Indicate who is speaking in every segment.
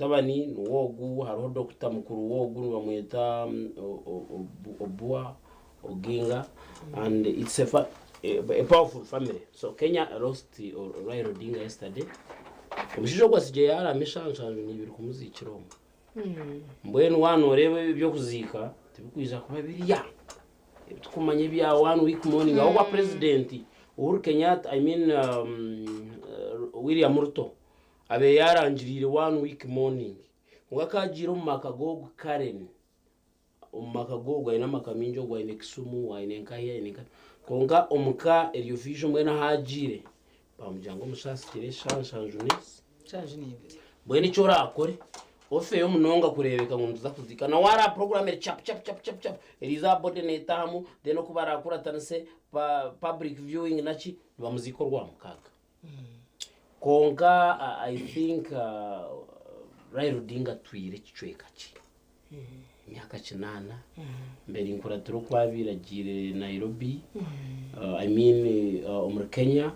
Speaker 1: Omutabani niwe ogu, hariho dokita mukuru w'ogu nibamweta Obua Oginga and it's a, a, a powerful family. So Kenya lost Raila Odinga yesterday. Omushaija ogwo atsigire yaarama eshaaha 72 kumuziikira omwe. Mbwenu waaba nooreeba eby'okuziika tibikwija kuba birya ebi turikumanya ebya one week mourning ahabw'okuba Purezidenti Uhuru Kenyatta, I mean William Ruto abaire yaarangiriire one week mourning kwonka ku agiire omu maka g'ogu Karen, omu maka g'ogu aine amaka maingi ogu aine Kisumu, aine nkahi, aine nkahi kwonka omu ka eryo viijo mbwenu ahu agiire Baamugira ngu omushaho atsigire eshaaha 72. Mbwenu eki oraakore, ofeyo munonga kureebeka ngu nituza kuziika. Na waaraaba puroguraamu eri chapu chapu chapu chapu chapu, eriizooba body neetaahamu, then oku baraakuratanise public viewing naki, nibamuziika Orwamukaaga. Kwonka I think Raila Odinga atwire ekicweka kye. Emyaka kinaana mbaire ninkuratira oku abaire agiire Nairobi, I mean omuri Kenya,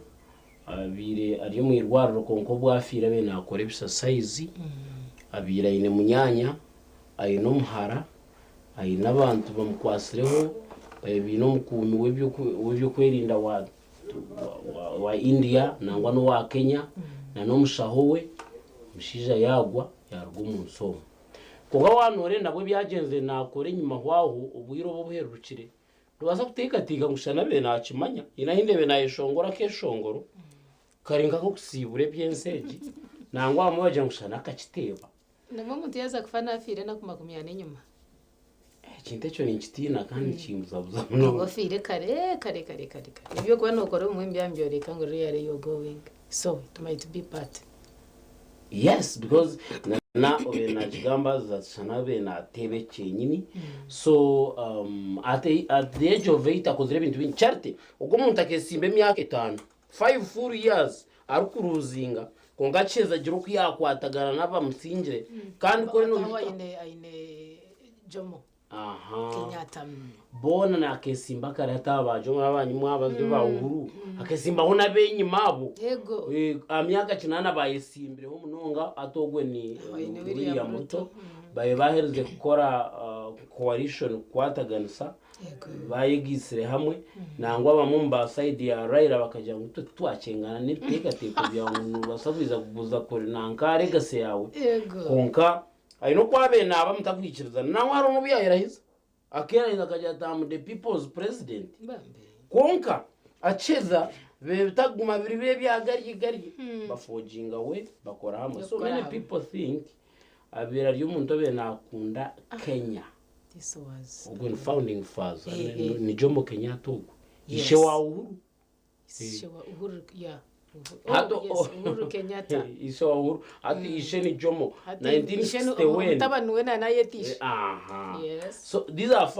Speaker 1: abaire ari omu irwariro kwonka obu afiire abaire naakora ebisasayizi, abaire aine munyaanya, aine omuhara, aine abantu bamukwatsireho, baine omukuumi w'ebyokwerinda wa India nangwa n'owa Kenya n'omushaho we, omushaija yaagwa yaaruga omu nsi omu. Kwonka waaba noorenda nabwo ebyagyenzire naakora enyima hwaho obwire obu obuhererukire, noobaasa kuteekateeka ngu shana abaire naakimanya. Haine ahu ndeebire naayeshongora akeeshongoro kari nk'ak'okusiibura eby'ensi egi, nangwa abamwe bagira ngu shana akakiteeba.
Speaker 2: Nabwo omuntu yaaza kufa naafiire enaku 40 enyima.
Speaker 1: Ekintu ekyo ninkitiina kandi nikimbuzabuza munonga.
Speaker 2: Oba ofiire kare kare kare kare kare. Ebi orikuba nookora obumwe nibiba nibyoreka ngu really you're going so it might be part.
Speaker 1: Yes because na na obaire nakigamba that shana abaire nateeba ekyenyini so um, at, the- at the age of 8 akozire ebintu bingi Charity ogwo omuntu akesimba emyaka etaano 5 full years arikuruzinga kwonka akiheza agira oku yakwatagana n'abamusingire kandi ku
Speaker 2: Aho
Speaker 1: orikwija
Speaker 2: aine aine Jomo
Speaker 1: Aha.
Speaker 2: Kenyatta. Mm.
Speaker 1: Boona nakesimba kare hati aba ba Jomo n'abanyu mwabazire ba Uhuru akesimbaho n'abenyima abo.
Speaker 2: Yego.
Speaker 1: Eh, aha myaka kinaana bayesimbireho munonga hati ogwe ni
Speaker 2: Aho aine
Speaker 1: ni
Speaker 2: William
Speaker 1: William
Speaker 2: Ruto.
Speaker 1: Ruto babe baherize kukora coalition kukwataganisa
Speaker 2: Yego.
Speaker 1: bayegaitsire hamwe nangwa abamwe omu ba side ya Raila bakagira ngu itwe titwakyengana n'ebiteekateeko byawe ngu nobaasa kwija kuguza kuri nanka legacy yawe
Speaker 2: Yego.
Speaker 1: kwonka Aine oku abaire naaba mutakwikirizana. Nangwa hariho n'obu yaayerahiza. Akeerahiza akagira ati, I'm the people's president. Kwonka akiheza bitakuguma biri biri ebya garye garye. Bafoginga we bakora hamwe. So many people think abaire ari omuntu obaire naakunda Kenya. Ogwo ni founding father, ni Jomo Kenyatta ogwo. Ishe wa Uhuru.
Speaker 2: Ishe wa Uhuru, yeah. Uhuru,
Speaker 1: Hati
Speaker 2: oh, yes, Uhuru Kenyatta.
Speaker 1: Ishe wa Uhuru. Hati ishe ni Jomo.
Speaker 2: Hati ishe ni
Speaker 1: 1960 when?
Speaker 2: omutabani we nanayeta ishe.
Speaker 1: Aha.
Speaker 2: Yes.
Speaker 1: So these are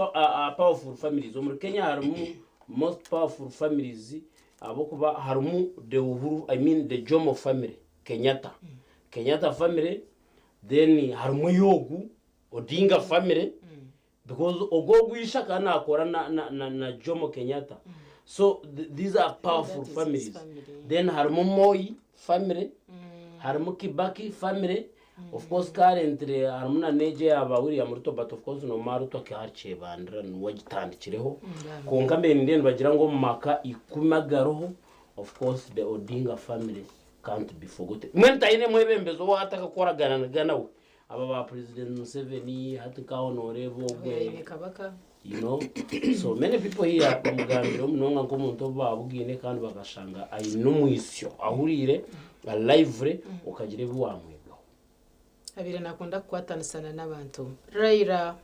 Speaker 1: powerful families. Omuri Kenya harimu most powerful families ahabw'okuba harimu the Uhuru, I mean the Jomo family, Kenyatta. Kenyatta family, then harimu ey'ogu Odinga family. Because ogwo ogwishe akaba nakora na, na, na, na Jomo Kenyatta. So these are powerful
Speaker 2: That is his
Speaker 1: families.
Speaker 2: family.
Speaker 1: Then harimu Moi family, harimu Kibaki family. Of course currently harimu na n'egyo eya ba William Ruto but of course noomanya Ruto akaba arikyebandira niwe agitandikireho. Kwonka mbere nindeeba nibagira ngu omu maka ikumi agariho of course the Odinga family can't be forgotten. Mbwenu taine mwebembezi ou atakakoragana nawe. Aba ba president Museveni hati nkaho noreeba ogwe
Speaker 2: Aine kabaka.
Speaker 1: you know so many people here bamugambireho munonga nk'omuntu obu babugaine kandi bakashanga aine omwisyo ahuriire ari lively okagira ebi wamwegaho.
Speaker 2: Abaire nakunda kukwatanisana n'abantu. Raila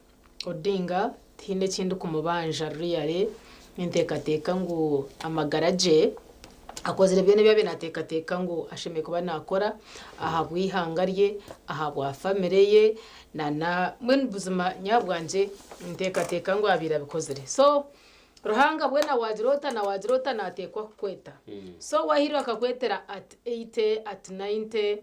Speaker 2: Odinga tihaine eki ndikumubanja really, ninteekateeka ngu amagara gye akozire byona ebi abaire naateekateeka ngu ashemereire kuba naakora ahabw'eihanga rye, ahabwa famire ye nana mbwenu buzima nyaabwangye ninteekateeka ngu abaire abikozire. So Ruhanga bwena waagira ota na waagira ota naateekwa kukweta. So waahirwe akakwetera at 80, at 90,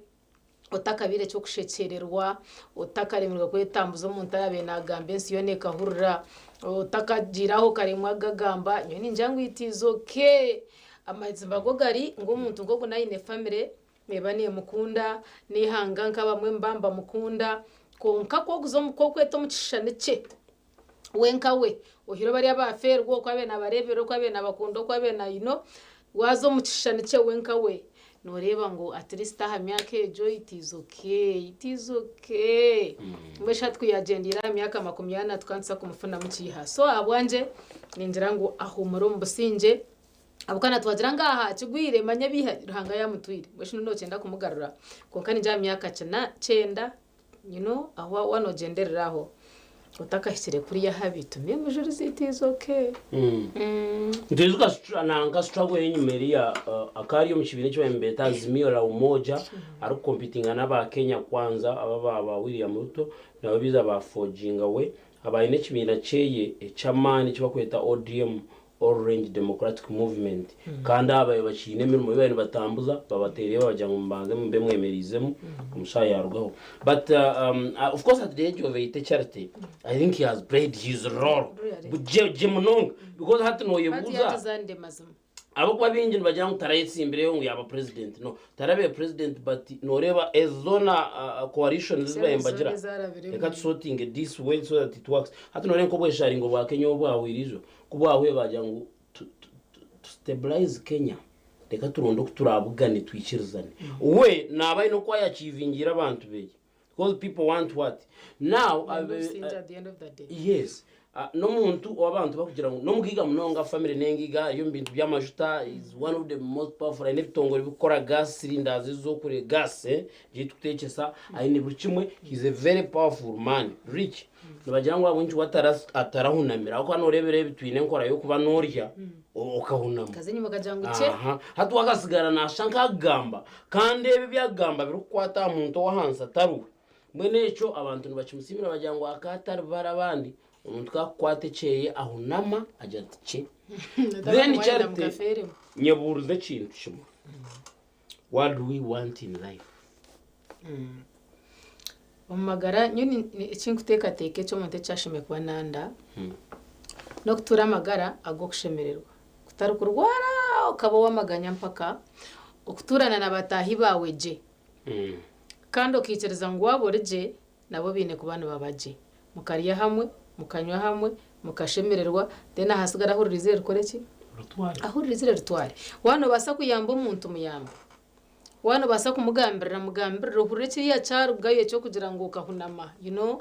Speaker 2: otakabaire eky'okushekyererwa, otakaremirwe kwetambuza omuntu araabaire naagamba ensi yoona ekahurira, otakagiire aho okaremwa kugagamba, nyowe ningira ngu it is okay. Amazima go gari ngu omuntu nk'ogu naaba aine famire. Neeba neemukunda, n'eihanga nk'abamwe nibaba nibamukunda, kwonka ku orikuza omu ku orikweta omu kishushani kye we nka we, oihireho bariya abaafeerwa oku abaire naabareeberera, oku abaire naabakunda, oku abaire na you know, waaza omu kishushani kye we nka we, nooreeba ngu at least aha myaka egyo it is okay, it is okay. Mbwenu shi hati ku yaagyendeire aha myaka 40 tukaba nituza kumufunamu kiiha? So ahabwangye ningira ngu ahuumure omu busingye. Ahabw'okuba na twagira ngu aha kigwire manya ebiiha Ruhanga yaamutwire mbwenu shi nookyenda kumugarura kwonka ningira aha myaka kina kyenda you know aho waaba noogyenderera aho otakahikire kuriya ahabi tumye omujurizi it is okay.
Speaker 1: Nitwijuka nanka struggle y'enyima eriya akaba ari omu kibiina eki baabaire nibeeta Azimio la Umoja arikukompitinga n'aba Kenya Kwanza aba ba William Ruto nabo baija baafoginga we aba aine ekibiina kyeye eky'amaani eki barikweta ODM Orange Democratic Movement, kandi aba babaire bakiine emirimo ei babaire nibatambuza, babateereyo babagira ngu mubanze mube mwemereizemu, omushaija yaarugaho. But of course at the age of 80 Charity, I think he has played his role
Speaker 2: Really?
Speaker 1: gye gye munonga because hati
Speaker 2: Hati
Speaker 1: nooyebuuza
Speaker 2: yaagizanire mazima.
Speaker 1: ahabw'okuba baingi nibagira ngu tarayetsimbire ngu yaaba president no tarabaire president but nooreeba ezo zoona coalitions ezi babaire nibagira
Speaker 2: Zoona ezarabiremu.
Speaker 1: reka tusortinge this way so that it works hati nooreeba nk'obwesharingo bwa Kenya obu bwahweire ijo Ku bwahwaire baagira ngu tu stabilize Kenya reka turonde oku turabugane twikirizane. We naaba aine oku ayachivingiire abantu beye because people want what? Now
Speaker 2: Benda obusingye at the end of the day.
Speaker 1: Yes. N'omuntu ou abantu bakugira ngu n'omugaiga munonga family n'engaiga ari omu bintu by'amajuta is one of the most powerful aine ebitongore birikukora gas cylinders ez'okure gas egi ei turikutekyesa aine buri kimwe he is a very powerful man rich. Nibagira ngu ahabw'enki we atarahunamire ahabw'okuba nooreeba ebi twine enkora y'okuba noorya okahunama.
Speaker 2: Okaza enyima okagira ngu kye.
Speaker 1: Aha. Hati we akasigara naashusha nk'akugamba kandi ebi ebi akugamba birikukwata aha muntu ow'ahansi atari we. Mbwenu ekyo abantu nibakimusiimira bagira ngu akaba atari bari abandi, omuntu ku akukwata ekyeye ahunama agira ati kye. Then Charity, nyebuurize ekintu kimwe, what do we want in life?
Speaker 2: Omu magara nyowe eki nkuteekateeka eki omuntu eki ashemereire kuba nanda n'okutuura amagara ag'okushemererwa kutari kurwara okaba ow'amaganya mpaka, okutuurana na bataahi baawe gye kandi okaikiriza ngu waaba ori gye nabo baine kuba nibaba gye. Mukarya hamwe, mukanywa hamwe, mukashemererwa then ahasigara ahurira eizire rikore ki? Ahurira eizire ritware. Waaba noobaasa kuyamba omuntu muyambe. Waaba noobaasa kumugambirira mugambirire ohurire kiriya kyarugayo eky'okugira ngu okahunama you know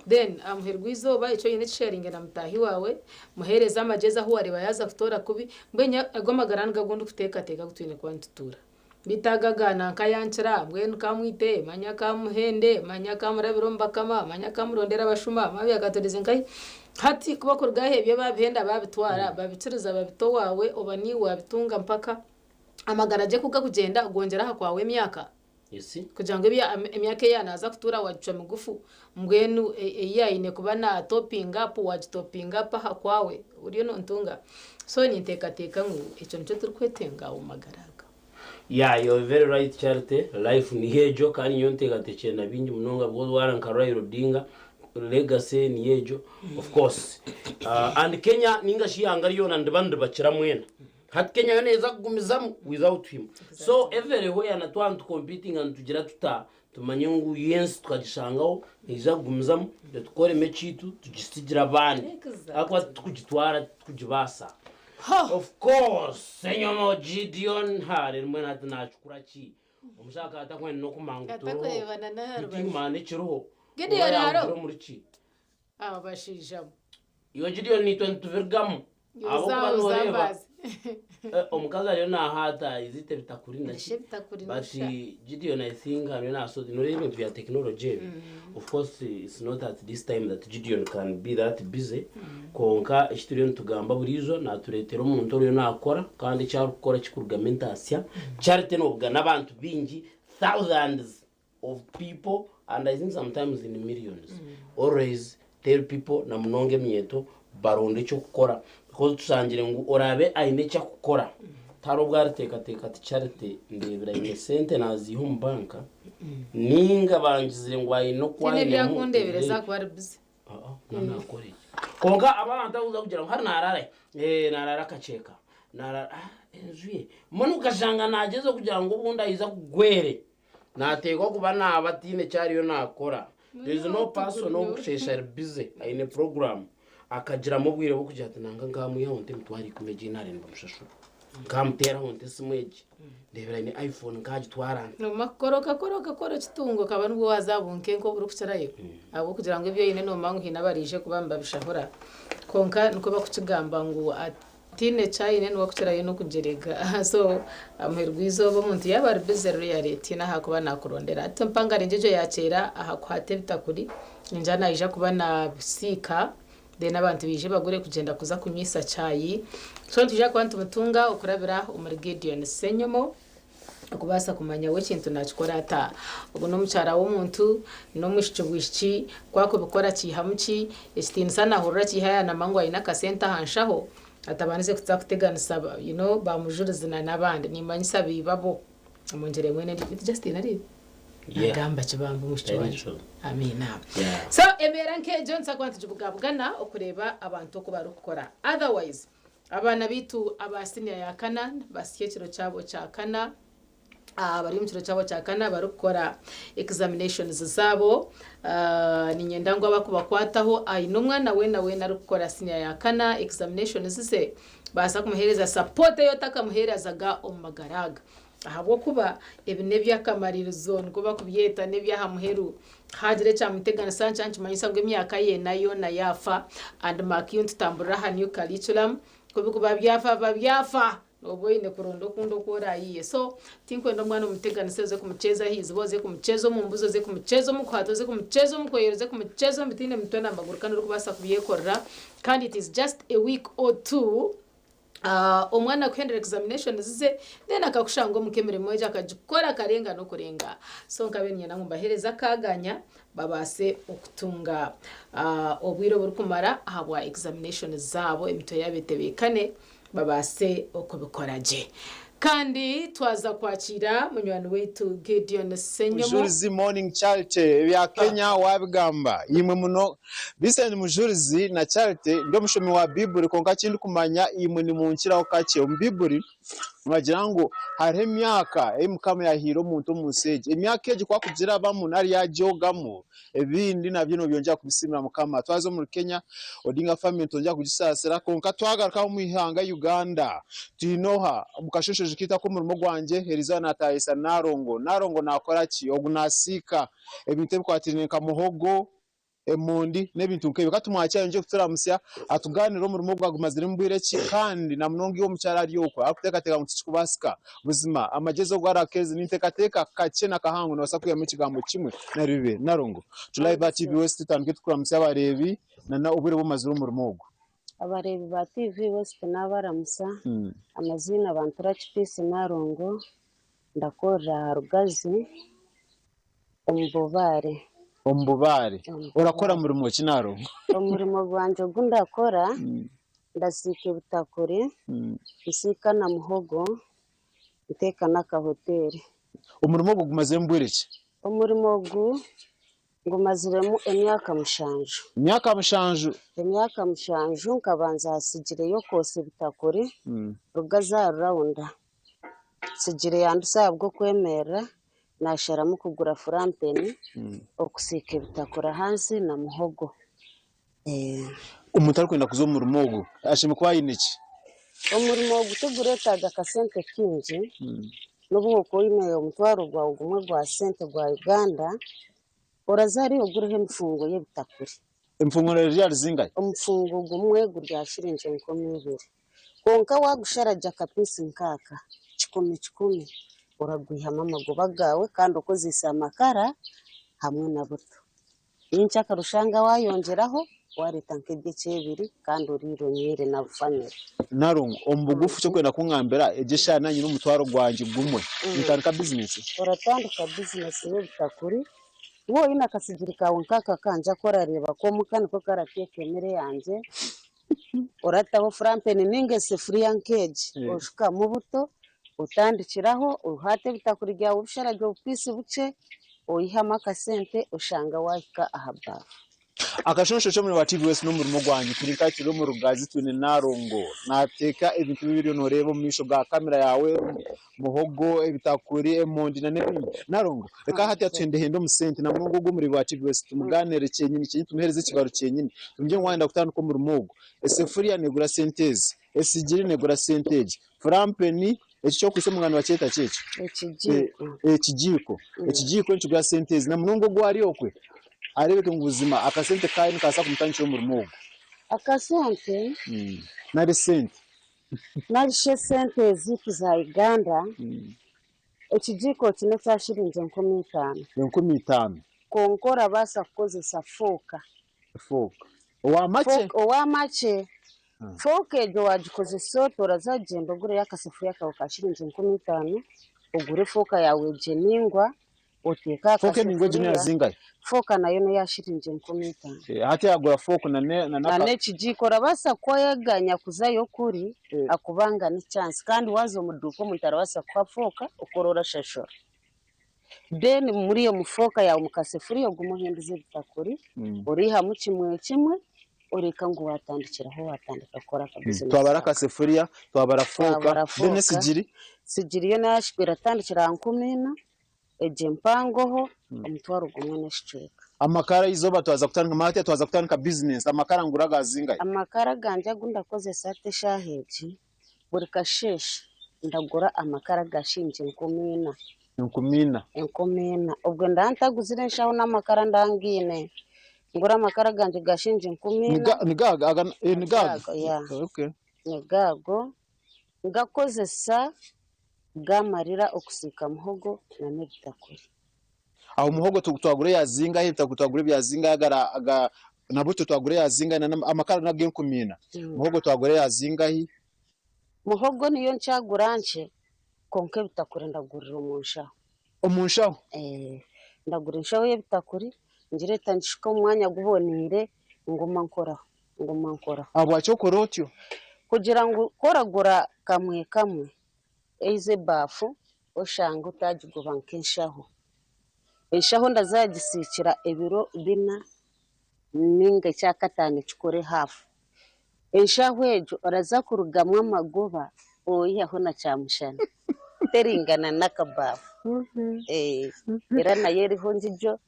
Speaker 2: then aha muheru gw'eizooba eki oine kisheyaringe na mutaahi waawe, muheereze amagyezi ahu waareeba yaaza kutoora kubi, mbwenu ago amagara nigo agu ndikuteekateeka agu twine kuba nitutuura. Beitu ago aga nanka yankira, mbwenu kamwite, manya kamuhende, manya kamurabire omu bakama, manya kamurondere abashuma, manya akatoreze nkahi. Hati ku bakuruga aha ebyo baabihenda baabitwara, babikiriza babita owaawe oba niiwe waabitunga mpaka. Amagara gye ku gakugyenda gongyera aha kwawe emyaka
Speaker 1: You see?
Speaker 2: kugira ngu emyaka ei naaza kutuura waagicwa migufu mbwenu ei aine kuba na topping up waagitopinga up aha kwawe oriyo nontunga. So ninteekateeka ngu ekyo nikyo turikwetenga omu magara aga.
Speaker 1: Yeah, you're very right Charity, life niyo egyo kandi nyowe nteekateekire na bingi munonga because waara nka Raila Odinga legacy niyo egyo of course. And Kenya ninga shi eihanga ryona niriba niribakira mwena. Hati Kenya yo neeza kugumizamu without him. So everywhere na twaba nitucompetinga nitugira tuta tumanye ngu yo ensi tukagishangaho neija kugumizamu itwe tukoremu ekyaitu tugisigire abandi
Speaker 2: Exactly.
Speaker 1: ahakuba titukugitwara titukugibaasa.
Speaker 2: Ho!
Speaker 1: Of course Ssenyomo Gideon ha reero mbwenu hati naakikura ki? Omushaija akaba atakwenda n'okumanya ngu turiho.
Speaker 2: Atakureebana n'aha rubaju.
Speaker 1: Tikumanya n'ekiriho.
Speaker 2: Gideon
Speaker 1: Oba yaahugire
Speaker 2: hariho?
Speaker 1: omuri ki?
Speaker 2: Aba bashaija bo.
Speaker 1: Iwe Gideon naitwe nitubirugamu. Ahabw'okuba nooreeba omukazi ariyo naahaata is it ebitakuri na ki? But Gideon I think ariyo naaso nooreeba ebintu bya technology ebi of course it's not at this time that Gideon can be that busy kwonka eki turiyo nitugamba buriijo naatureetera omuntu oriyo naakora kandi eki arikukora kikurugamu entaasya. Charity noobugana abantu baingi thousands of people and I think sometimes in millions always tell people na munonga eminyeeto baronde eky'okukora because tushangire ngu oraabe aine eki akukora tihariho obu ariteekateeka ati Charity ndeebire aine sente naaziiha omu banka ninga bangizire ngu aine oku
Speaker 2: Tihaine ebi
Speaker 1: ainemu
Speaker 2: akundeebereza ahakuba ari busy.
Speaker 1: Naakora eki kwonka abo abantu abu orikuza kugira ngu hati naaraara hi? Naaraara Kakyeka naaraara ah. Enju ye. Mbwenu okashanga naagyeza okugira ngu obundi aija akugwere. Naateekwa kuba naaba ataine eki ariyo naakora. There is no person orikushesha ari busy aine program akagiramu obwire bw'okugira ati nanga nkamwihaho nta emitwaro ikumi egi ei naare nibamushashura. Nkamuteeraho nta esimu egi, ndeebera aine iPhone nkagitwara nta.
Speaker 2: Noomanya kukora okakora okakora okitunga okaba nibwo waaza aha bunkenke oburikukirayo ahabw'okugira ngu ebi oine noomanya ngu haine abaraije kuba nibabishahura. Kwonka nikwo barikukigamba ngu Tihaine eki aine niwe arikukirayo n'okugyerega. So aha muheru gw'eizooba omuntu yaaba ari busy really tihaine ahu arikuba naakurondera. Hati empangare egyo yaakyera aha kuhata ebitakuri, ningira naija kuba naabisiika then abantu baije bagure kugyenda kuza kunywisa chai. So nitwija kuba nitumutunga okurabira omuri Gideon Ssenyomo. Okubaasa kumanya we ekintu naakikora ata. Ogu n'omukyara w'omuntu, n'omwishiki bwishiki, ku akubikora akiihamu ki? Ekitiinisa naahurira akiiha yaanama ngu aine akasente aha nshaho, atabandize kuza kuteganisa you know, baamujurizi na n'abandi. Nimmanyisa baibabo omu ngyera emwe n'endiijo. Beitu Justine ariiba?
Speaker 1: Yeah.
Speaker 2: Nagamba ki bambi omwishiki wangye?
Speaker 1: Ekyo.
Speaker 2: Amiina.
Speaker 1: Yeah.
Speaker 2: So embeera nk'egyo nituza kuba nitugibugabugana okureeba abantu oku barikukora. Otherwise, Abaana baitu aba siniya ya kana basya ekiro kyabo kya kana, bari omu kiro kyabo kya kana barikukora examinations zaabo. Niinyenda ngu abarikubakwataho aine omwana weena weena arikukora siniya ya kana examinations ze, baasa kumuheereza support ei otakamuheerezaga omu magara aga. Ahabw'okuba ebi n'eby'akamaririzo, nikwo barikubyeta, n'eby'aha muheru. Haagira ekyamuteganisa nikyo nikimanyisa ngu emyaka ye ena yoona yaafa and mark you nitutamburira aha new curriculum, ku birikuba byafa biba byafa, nooba oine kuronda okundi oku oraayiye. So tinkwenda omwana omuteganise oze kumuceeza aha iziba, oze kumuceeza omu mbuzi, oze kumuceeza omu kuhata, oze kumuceeza omu kweyera, oze kumuceeza omu bitaine mitwe na maguru kandi orikubaasa kubyekorera kandi it is just a week or two. Omwana kuhendera examinations ze then akakushanga omuka emirimo egyo akagikora akarenga n'okurenga. So nkabaire niinyenda ngu mbaheereze akaganya babaase okutunga obwire oburikumara ahabwa examinations zaabo emitwe yaabo etebeekane babaase okubikora gye. Kandi twaza kwakiira munywani waitu Gideon Ssenyomo.
Speaker 3: Mujurizi Morning Charity ebya Kenya wabigamba imwe muno Vincent Mujurizi na Charity ndi omushomi wa Bibuli kwonka ekindikumanya imwe nimunkiraho kakye omu Bibuli nibagira ngu hariho emyaka ei Mukama yahaire omuntu omunsi egi emyaka egi ku akugirabamu nari yagyogamu Ebindi nabyo nobyongyera kubisiimira Mukama. Twaza omuri Kenya, Odinga family nitwongyera kugisaasira kwonka twagaruka omu ihanga Uganda, twine oha? Omu kashonshozi kaitu ak'omurimo gwangye, Eliza naatahisa Nalongo. Nalongo naakora ki? Ogu naasiika ebintu ebikwatiraine nka muhogo, emondi n'ebintu nk'ebyo. Ka tumwakire ayongyere kuturamutsya, atugaaniire omurimo ogu agumaziremu bwire ki kandi na munonga iwe omukyara ari okwo arikuteekateeka ngu tikikubaasika. Buzima, amagyezi ogu arakeeze, ninteekateeka kakye na kahango noobaasa kwihamu ekigambo kimwe nari bibiri. Nalongo, turi live aha TV West tutandike tukuramutsya abareebi na n'obwire obu omazire omurimo ogu.
Speaker 4: Abareebi ba TV West naabaramutsya. Amaziina bantura Kipiisi Nalongo, ndakorera aha Rugazi omu Bubaare.
Speaker 3: Omu Bubaare. Orakora murimo ki Nalongo?
Speaker 4: Omurimo gwangye ogu ndakora, Ndasiika ebitakuri, nsiika na muhogo, nteeka n'akahoteeri.
Speaker 3: Omurimo ogu ogumaziremu bwire ki?
Speaker 4: Omurimo ogu ngumaziremu emyaka mushanju.
Speaker 3: Emyaka mushanju?
Speaker 4: Emyaka mushanju nkabanza aha sigire y'okwotsya ebitakuri, Rugazi aha Ruraunda. Sigire yandutsya ahabw'okwemerera, naasharamu kugura furampeni, okusiika ebitakuri ahansi na muhogo.
Speaker 3: Omuntu arikwenda kuza omu murimo ogu ashemereire kuba aine ki?
Speaker 4: Omurimo ogu tigureetaaga kasente kaingi, n'obu orikuba oine omutwaro gwawe gumwe gwa sente gwa Uganda, oraza hariya ogureho emifungo y'ebitakuri.
Speaker 3: Emifungo eri ahari zingahi?
Speaker 4: Omufungo gumwe guri aha shiringi 2000. Kwonka waagushara gye akapiisi nk'aka, kikumi kikumi, oragwihamu amagoba gaawe kandi okozeise amakara hamwe na buto. Nyenkyakare oshanga waayongyeraho waareeta nk'eby'ekyebiri kandi oriire onywire na famire.
Speaker 3: Nalongo, omu bugufu eki orikwenda kungambira, egyo eshaaha naanye nyine omutwaro gwangye gumwe, nintandika bizinesi?
Speaker 4: Oratandika bizinesi y'ebitakuri, waaba oine akasigiri kaawe nk'aka akangye aku orareeba k'omuka niko karateeka emere yangye, orataho furampeni nainga esefuriya nk'egi, oshukamu buto, otandikiraho, ohaate ebitakuri byawe obisharagye obupiisi bukye, oihamu akasente oshanga waahika aha baafu.
Speaker 3: Akashonsho ky'omurimo gwa TVS n'omurimo gwangye turi nka turi omu Rugazi twine Nalongo nateeka ebintu bibiri noreeba omu maisho ga kamera yaawe muhogo, ebitakuri, emondi na n'ebindi. Nalongo reka hati atuhendehende omu sente na munonga ogu omurimo gwa TVS tumuganire kyenyini kyenyini tumuhereze ekibaro kyenyini tumugire ngu wayenda kutandika omurimo ogu esefuriya negura sente ezi, esigiri negura sente egi, furampeni eki eky'okwitsa omu ngaro nibakyeta ki ekyo?
Speaker 4: Ekijiiko.
Speaker 3: Ekijiiko. Ekijiiko nikigura sente ezi na munonga ogu ari okwe areebeke ngu buzima akasente kaayo nikabaasa kumutandikira omurimo ogu.
Speaker 4: Akasente?
Speaker 3: Nari esente.
Speaker 4: Nari shi esente ezaitu za Uganda, ekijiiko eki n'ekya shiringi 5000.
Speaker 3: 5000.
Speaker 4: Kwonka orabaasa kukozesa fooka.
Speaker 3: Fooka. Owa makye?
Speaker 4: Owa makye. Fooka egyo waagikozesa ota oraza kugyenda ogureyo akasefuriya kaawe ka shiringi 5000, ogure fooka yaawe egyo enaingwa, oteeke aha
Speaker 3: Fooka enaingwa egyo
Speaker 4: kasefuriya.
Speaker 3: neya zingahi?
Speaker 4: Fooka nayo neya shiringi 5000.
Speaker 3: Hati yagura fooka na na
Speaker 4: Na n'ekijiiko orabaasa kweganya kuzayo kuri akubanga ni chance kandi waaza omu duuka omuntu arabaasa kukuha fooka okore orashashura. Then muri eyo mufooka yaawe omu kasefuriya ogume ohinduze ebitakuri, oriihamu kimwe kimwe oreka ngu waatandikiraho waatandika kukora aka bizinesi
Speaker 3: Twabara
Speaker 4: kawe.
Speaker 3: akasefuriya, twabara fooka,
Speaker 4: Twabara
Speaker 3: then
Speaker 4: fooka,
Speaker 3: esigiri.
Speaker 4: Sigiri yo eratandikira aha 40,000, egyo empangoho 10,000 n'ekicweka.
Speaker 3: Amakara eizooba twaza kutandika hati twaza kutandika bizinesi amakara ngura ga zingahi?
Speaker 4: Amakara gangye agu ndakozesa hati eshaaha egi, buri kasheeshe ndagura amakara ga shiringi 4000.
Speaker 3: 4000.
Speaker 4: 4000. Obwe ndaba ntaguzire enshaho n'amakara ndaba ngiine. Ngura amakara gangye ga shiringi 4000.
Speaker 3: Ni gaaga aga ni gaaga?
Speaker 4: Gaago yeah.
Speaker 3: Okay.
Speaker 4: Ni gaago. Ngakozesa gamarira okusiika muhogo na n'ebitakuri.
Speaker 3: Aho muhogo twagura eya zingahi, ebitakuri twagura ebya zingahi, agara aga na buto twagura eya zingahi na amakara n'ag'enkumi ina. Muhogo twagura eya zingahi?
Speaker 4: Muhogo niyo nkyagura nkye kwonka ebitakuri ndagurira omu nshaho.
Speaker 3: Omu nshaho?
Speaker 4: Eh, ndagura enshaho y'ebitakuri ngireeta ngishuka omu mwanya guboneire nguma nkoraho nguma nkoraho.
Speaker 3: Ahabwaki okora otyo?
Speaker 4: Kugira ngu ku oragura kamwe kamwe eize ebaafu oshange otaagigoba nk'enshaho. Enshaho ndazagisiikira ebiro bina ninga ekyakataano ekikore haafu. Enshaho egyo oraza kurugamu amagoba oihaho na kyamushana teringana n'akabaafu. Eh, era nayo eriho ngigyo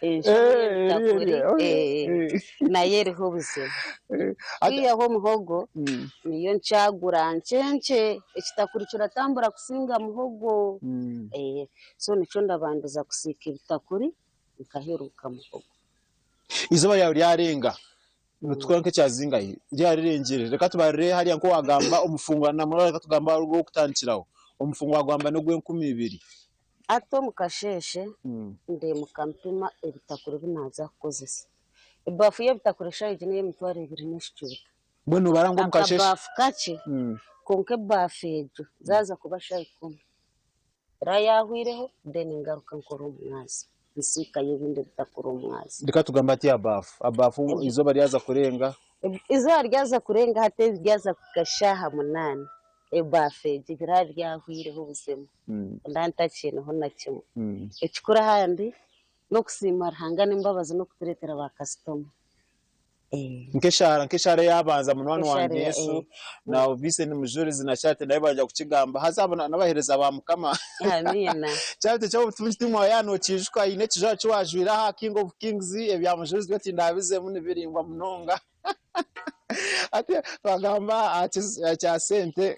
Speaker 4: enshaho y'ebitakuri eh, nayo eriho obuzibu. Kwihaho muhogo niyo nkyagura nkye nkye ekitakuri kiratambura kusinga muhogo. Eh, so nikyo ndabandiza kusiika ebitakuri nkaheruka muhogo.
Speaker 3: Izooba ryawe ryarenga nitukora nk'ekya zingahi ryarirengire reka tubarire hariya nk'owagamba omufungo namara reka tugambe ogw'okutandikiraho omufungo wagamba n'ogw'enkumi ibiri.
Speaker 4: Hati omu kasheeshe ndeemuka mpima ebitakuri ebi naaza kukozesa. Ebaafu y'ebitakuri eshaaha egi n'ey'emitwaro ebiri n'ekicweka.
Speaker 3: Mbwenu nobara ngu omu kasheeshe
Speaker 4: Akabaafu kakye kwonka ebaafu egyo zaaza kuba shaaha 10 eraba yaahwireho then ngaruka nkore omumwazi nsiikayo ebindi ebitakuri omumwazi.
Speaker 3: Reka tugambe hati abaafu abaafu izooba ryaza kurenga.
Speaker 4: Izooba ryaza kurenga hati ryaza kuhika shaaha 8 ebaafu egyo biraba byahwireho obuzima ndaba ntakiineho na kimwe. Ekikuru ahandi n'okusiima Ruhanga n'embabazi n'okutureetera baakasitoma.
Speaker 3: Nk'eshaara nk'eshaara eyabanza munywani
Speaker 4: Nk'eshaara
Speaker 3: wangye
Speaker 4: eya-
Speaker 3: Yesu na Vincent Mujurizi na Charity nayo baraija kukigamba haza abo n'abaheereza ba Mukama.
Speaker 4: Amiina.
Speaker 3: Charity eky'obutumwa timwa yaaba nokiijuka haine ekijwaro eki wajwaire aha King of Kings ebya Mujurizi byo tindabizemu nibiringwa munonga. Hati twagamba aha kya sente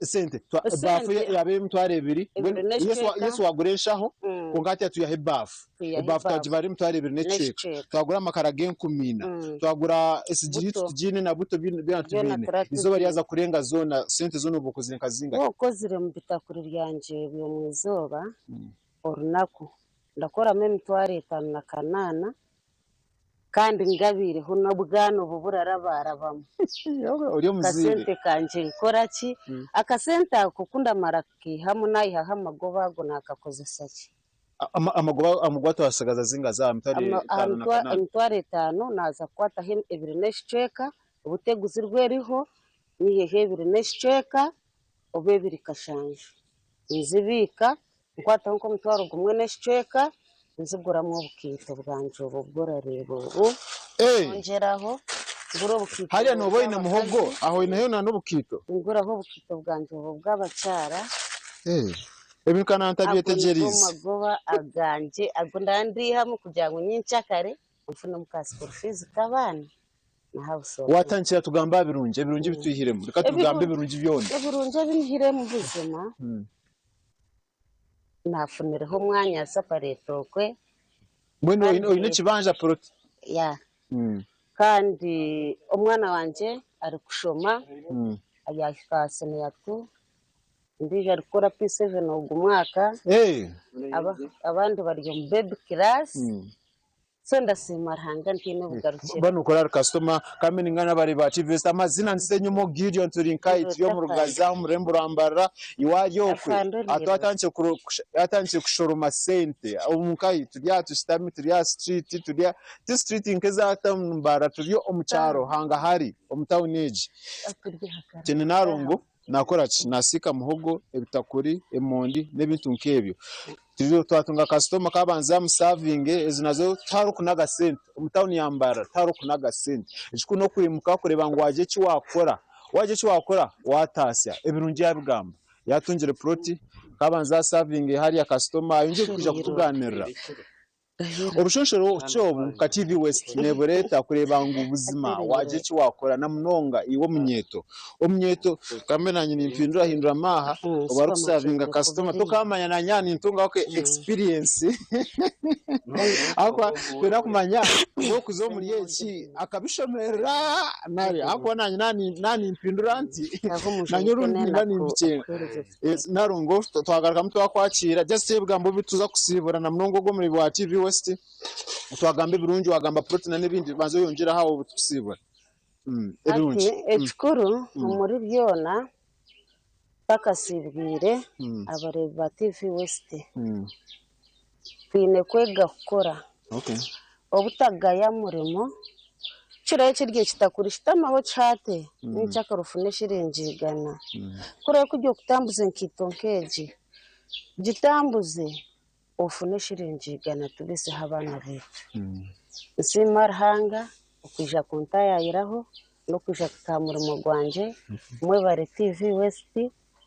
Speaker 3: sente ebaafu
Speaker 4: Esente.
Speaker 3: yaba ey'2000
Speaker 4: Ebiri
Speaker 3: mbwenu Yesu
Speaker 4: n'ekicweka.
Speaker 3: Yesu wagura enshaho kwonka hati twihaho ebaafu.
Speaker 4: Twihaho
Speaker 3: Ebaafu
Speaker 4: ebaafu.
Speaker 3: twagibara 20,000 n'ekicweka.
Speaker 4: N'ekicweka.
Speaker 3: Twagura amakara g'enkumi ina. Twagura esigiri
Speaker 4: Buto.
Speaker 3: tugiine na buto byona
Speaker 4: Byona
Speaker 3: tubiine.
Speaker 4: turatubiine.
Speaker 3: Izooba ryaza kurenga zoona sente zoona oba okozire nka zingahi?
Speaker 4: Okozire omu bitakuri byangye eby'omu izooba orunaku ndakoramu 5800 kandi ngabiireho n'obwana obu burarabarabamu.
Speaker 3: Ori omuzaire.
Speaker 4: Akasente kangye nkora ki? Akasente ako ku ndamara kukiihamu naihaho amagoba ago naakakozesa ki?
Speaker 3: Amagoba amagoba twasigaza zingahi za 5800?
Speaker 4: 50,000 naaza kukwataho ebiri n'ekicweka, obuteguzirwe eriho, nyiheho ebiri n'ekicweka oba ebiri kashanju. Nzibiika nkwataho nk'omutwaro gumwe n'ekicweka nziguramu obukaito bwangye obu obworareeba obu.
Speaker 3: Eh.
Speaker 4: Nyongyeraho ngura obukaito
Speaker 3: Hariya nooba oine muhogo,
Speaker 4: bw'abakazi.
Speaker 3: aho oineyo na n'obukaito.
Speaker 4: Nguraho obukaito bwangye obwo bw'abakyara.
Speaker 3: Eh. Ebi nka
Speaker 4: Ago nigo
Speaker 3: nantabyetegyereize.
Speaker 4: magoba agangye agu ndaba ndiihamu kugira ngu nyenkyakare nfunemu ka school fees k'abaana naha busobozi.
Speaker 3: Waatandikira tugamba aha birungi, ebirungi ebi twihiremu. Reka tubigambe ebirungi byona.
Speaker 4: Ebirungi ebi nyihiremu buzima naafunireho omwanya separate okwe.
Speaker 3: Mbwenu oine ekibanja plot?
Speaker 4: Yeah. Kandi omwana wangye arikushoma yaahika senior two, ondiijo arikukora P7 ogu mwaka, abandi bari omu baby class. So ndasiima Ruhanga ntaine bugarukiro.
Speaker 3: Mbwenu nokora ahari kasitoma kandi ninga n'abari ba TVS amazina ni Ssenyumo Gideon turi nkahi turi omu Rugazi aha omu rurembo rwa Mbarara iwe ari okwe atandikire kushoroma sente omu nkahi turi aha tushutami turi aha street turi aha ti street nk'eza town Mbarara turi omu kyaro hangahari omu town egi Twine Nalongo Naakora ki? Naasiika muhogo, ebitakuri, emondi n'ebintu nk'ebyo. Turiyo twatunga kasitoma kaabanza yaamusaavinge, ezo nazo tihariho kunaga sente. Omu tawuni ya Mbarara tihariho kunaga sente. Ekikuru n'okwimuka kureeba ngu waagira eki waakora. Waagira eki waakora, waataasya. Ebirungi yaabigamba. Yaatungire puroti, kaabanza asaavinge hariya kasitoma ayongyere kwija kutugaanirira. Obushonshoro obu nka TV West nebureeta kureeba ngu buzima wagira eki wakora na munonga iwe omunyeeto. Omunyeeto kambe nanye nimpindurahinduramu aha obu arikusavinga kasitoma tokamanya nanye aha nintungaho ka experience ahakuba twenda kumanya ngu orikuza omuri eki akabishomerera nari ahakuba nanye nanimpindura nti nanye orundi nimba nimbikyenga. Nalongo twagarukamu twakwakiira just ebigambo ebi tuza kusiibura na munonga ogwo omuri bwa TV West twagamba ebirungi wagamba protein n'ebindi banza oyongyereho aho obu tukusiibura ebirungi.
Speaker 4: Hati ekikuru omuri byona tutakasiibwire abareebi ba TV West twine kwega kukora obutagaya murimo kirabe kiri ekitakuri shutamaho okihaate nyenkyakare ofune eshiringi igana ku oraabe ori kutambuza enkaito nk'egi gitambuze ofune eshiringi igana tubiiseho abaana baitu. Nsiima Ruhanga okwija kuntaayaayiraho n'okwija kuta aha murimo gwangye mwebare TV West.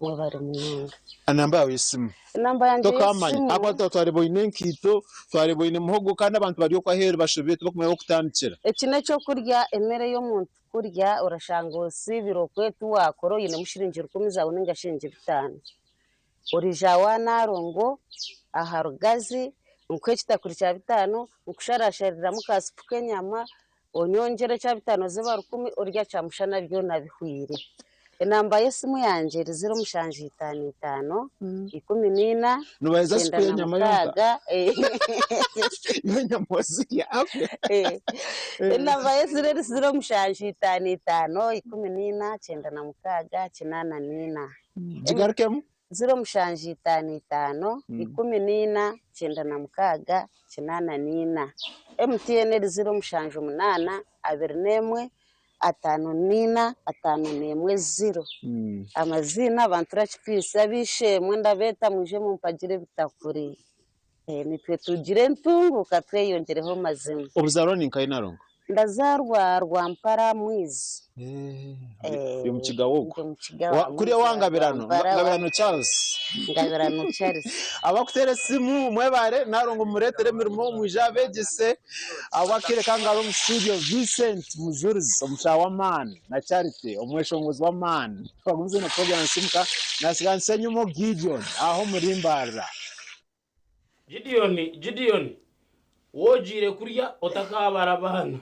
Speaker 4: Mwebare munonga.
Speaker 3: Enamba yaawe y'esimu.
Speaker 4: Enamba yangye
Speaker 3: Tokamanya.
Speaker 4: y'esimu.
Speaker 3: Ahakuba twareeba oine enkaito, twareeba oine muhogo kandi abantu bari okwo aheeru bashobire tibakumanya ah'okutandikira.
Speaker 4: Eki n'ekyokurya, emere y'omuntu kurya orashanga osiibire okwe tiwaakora oinemu shiringi rukumi zaawe ninga shiringi bitaano. Oraija wa Nalongo aha Rugazi nkuhe ekitakuri kya bitaano nkusharashariramu ka supu k'enyama Onyongyere ekya bitaano ziba rukumi orye kyamushana byona bihweire. Enamba y'esimu yangye eri ziro mushanju itaano itaano, 14,
Speaker 3: Nobaheza
Speaker 4: kyenda
Speaker 3: supu
Speaker 4: na
Speaker 3: y'enyama yonka?
Speaker 4: mukaaga.
Speaker 3: Iwe enyama ozirya?
Speaker 4: Enamba y'esimu eri 07 55 14 96 84.
Speaker 3: Gigarukemu.
Speaker 4: 07 55 14 96 84. MTN eri 078 21 54 51 0. Amaziina abantu Rakipiisi ab'eishe-emwe ndabeeta mwije mumpagire ebitakuri. Nitwe tugire entunguuka tweyongyereho mazima.
Speaker 3: Obuzaarwa ni nkahi Nalongo?
Speaker 4: Ndazaarwa Rwampara Mwizi.
Speaker 3: Ori omukiga w'okwo?
Speaker 4: Ndi omukiga wa
Speaker 3: Kuriya
Speaker 4: Mwizi
Speaker 3: wa
Speaker 4: wa
Speaker 3: Ngabirano,
Speaker 4: Rwampara wa
Speaker 3: Ngabirano Charles.
Speaker 4: Ngabirano Charles.
Speaker 3: Abakuteera esimu mwebare Nalongo mumureetere emirimo mwije abeegyese ahabw'akaire kange ari omu studio Vincent Mujurizi omushaho w'amaani na Charity omweshongozi w'amaani. Twagumize na program Nsimuka nasiga Nsenyumo Gideon aho omuri Mbarara.
Speaker 1: Gideon, Gideon, wogiire kurya otakaabara abaana.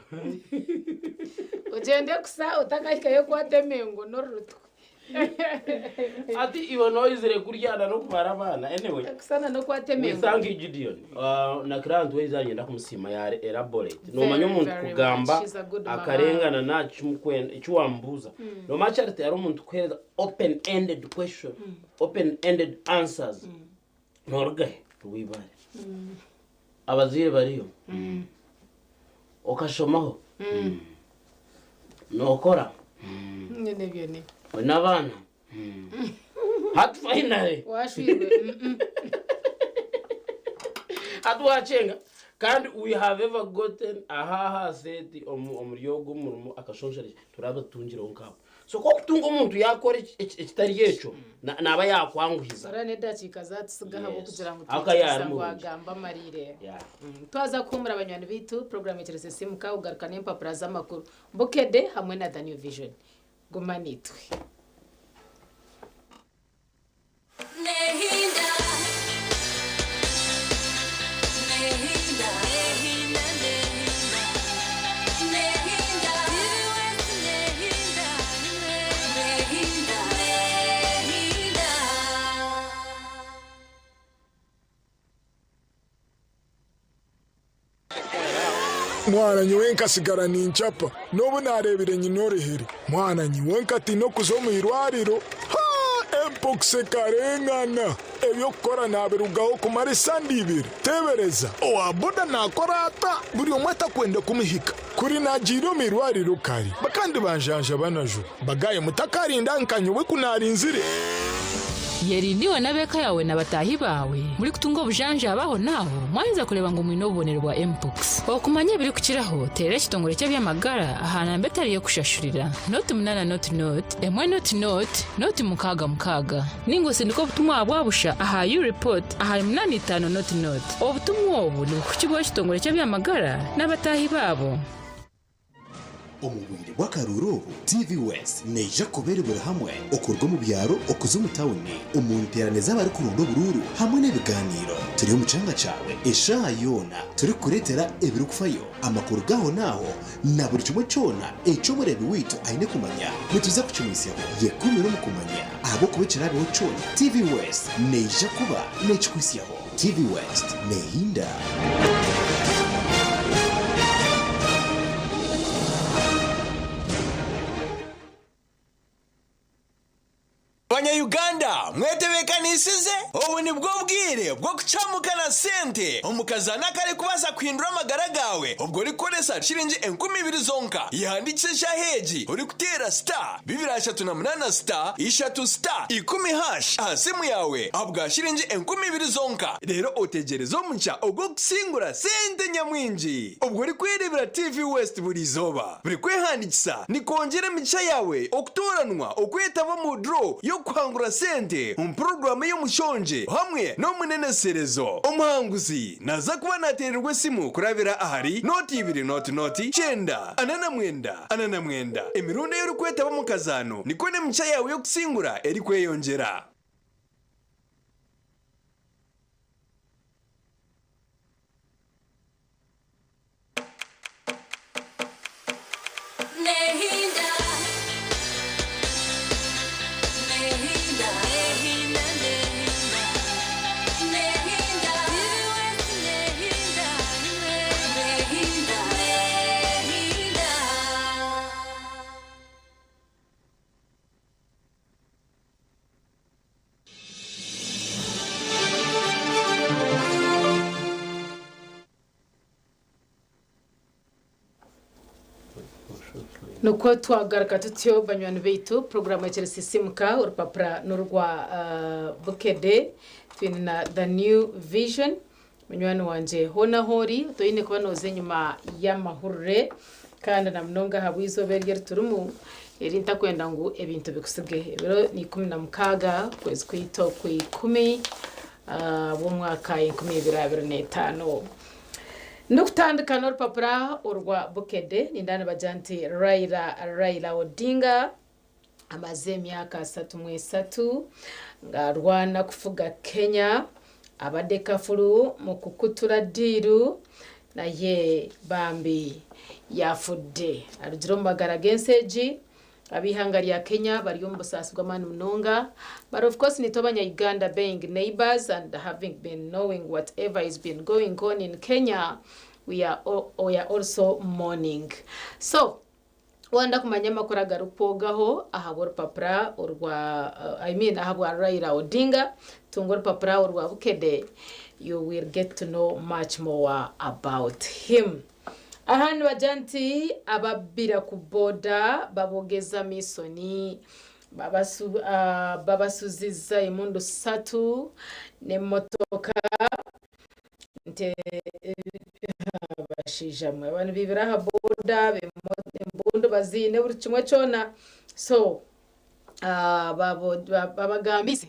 Speaker 2: Ogyende kusa otakahikayo kwata emengo n'orurutwe.
Speaker 1: Ati iwe noizire kurya na n'okubara abaana. Anyway,
Speaker 2: Kusana n'okwata
Speaker 1: we
Speaker 2: emengo.
Speaker 1: thank you Gideon. Na client waize anyenda kumusiima yari elaborate. Nomanya
Speaker 2: Very,
Speaker 1: omuntu
Speaker 2: very
Speaker 1: kugamba
Speaker 2: much. She's a good mama.
Speaker 1: akarengana nakimukwenda ekiwambuuza. Nomanya Charity hariho omuntu kuheereza open ended question, open ended answers. Norugahe? Rwibare. Abazaire bariyo? Okashomaho? Nokora?
Speaker 2: Nyine ebyo ni.
Speaker 1: Oine abaana? Hati finally.
Speaker 2: Washwirwe?
Speaker 1: Hati wakyenga. Kandi we have ever gotten aha aha seeti omu omuri ogu omurimo akashonshorekye turabatungireho nk'abo. So ku okutunga omuntu yaakora ekitari ekyo, naaba yaakwanguhiza.
Speaker 2: Ora n'edakiika zaatusiga ahabw'okugira ngu
Speaker 1: Yes. Aka yaari
Speaker 2: twikiriza ngu
Speaker 1: murungi.
Speaker 2: agamba amariire.
Speaker 1: Yeah.
Speaker 2: Twaza kuhuumura banywani baitu, puroguraamu Ekyerese Simuka kugaruka n'empapura z'amakuru. Bukedde hamwe na The New Vision. Guma naitwe.
Speaker 5: Mwana nyowe nkasigara nincapa n'obu naareebire nyine oruhire. Mwana nyowe nkatiina okuza omu irwariro. Ha! Mpox ekarengana. Eby'okukora naabirugaho kumara esande ibiri. Teebereza, owa boda naakora ata buri omwe atakwenda kumuhika? Kuri naagiire omu irwariro kare, bakandi banjanjaba na juba. Bagaye mutakarinda nka nyowe ku naarinzire.
Speaker 6: Yerinde iwe n'ab'eka yaawe na bataahi baawe murikutunga obujanjabi ahonaaho mwaheza kureeba ngu mwine obubonero bwa Mpox. Okumanya ebirikukiraho, teerera ekitongore ky'eby'amagara aha namba etari y'okushashurira, noti munaana noti noti, emwe noti noti, noti mukaaga mukaaga. Nainga osindike obutumwa bwa busha aha U-report ahari munaana itaano noti noti. Obutumwa obu nibukuhikibwaho ekitongore ky'eby'amagara n'abataahi baabo.
Speaker 7: Omu bwire bw'akaruuru obu, TV West neija kuba eri buri hamwe okuruga omu byaro okuza omu tawuni, omu nteerane z'abarikuronda oburuuru hamwe n'ebigaaniiro. Turi omu kyanga kyawe eshaaha yoona turikukureetera ebirikufayo, amakuru g'ahonaaho na buri kimwe kyona eki omureebi waitu aine kumanya nituza kukimwitsyaho. Yekumire omu kumanya ahabw'okuba ekiraabeho kyona, TV West neija kuba neekikuhitsyaho. TV West neehinda.
Speaker 8: Banya-Uganda mwetebeekanisize? Obu nibwo bwire bw'okucamuka na sente omu kazaano akarikubaasa kuhindura amagara gaawe obwo orikukoresa shiringi 2000 zonka. Yehandiikise eshaaha egi orikuteera star 238 star ishatu star ikumi hash aha simu yaawe ahabwa shiringi 2000 zonka reero otegyereze omugisha ogw'okusingura sente nyamwingi obwo orikwereebera TV West buri izooba. Buri kwehandiikisa nikwongyera emigisha yaawe okutooranwa okwetaba omu draw y'okuhangura sente omu puroguraamu ey'omushongye hamwe n'omuneneserezo. Omuhanguzi naaza kuba naateererwa esimu kurabira ahari nooti ibiri nooti nooti kyenda ana na mwenda ana na mwenda. Emirundi ei orikwetaba omu kazaano nikwo n'emigisha yaawe y'okusingura erikweyongyera.
Speaker 2: Nikwo twagaruka tutyo banywani baitu puroguraamu ekiri Sisimuka orupapura n'orwa Bukedde twine na The New Vision munywani wangye hoona ahu ori toine kuba nooza enyima y'amahurire kandi na munonga ahabw'eizooba eri eriturimu eri ntakwenda ngu ebintu bikusige ebiro ni 16 okwezi kwaitu okw'ikumi bw'omwaka 2025. Ndikutandika n'orupapura orwa Bukedde, nindeeba nibagira nti Raila Raila Odinga amaze emyaka asatu mwesatu ng'arwana kufuga Kenya, abadde kafulu mu kukutura ddiiru naye bambi yaafudde. Arugire omu magara g'ensi egi. Ab'eihanga rya Kenya bari omu busaasi bw'amaani munonga but of course nitwe abanya Uganda being neighbours and having been knowing whatever is been going on in Kenya we are we are also mourning. So wayenda kumanya amakuru agarikukwogaho ahabw'orupapura orwa I mean ahabwa Raila Odinga tunga orupapura orwa Bukedde you will get to know much more about him. Aha nibagira nti ababbira ku boda babogeza amaisoni, babasuziza emundu satu n'emotoka nti. Bashaija mwe abantu baibire aha boda embundu baziine buri kimwe kyona so babagambiise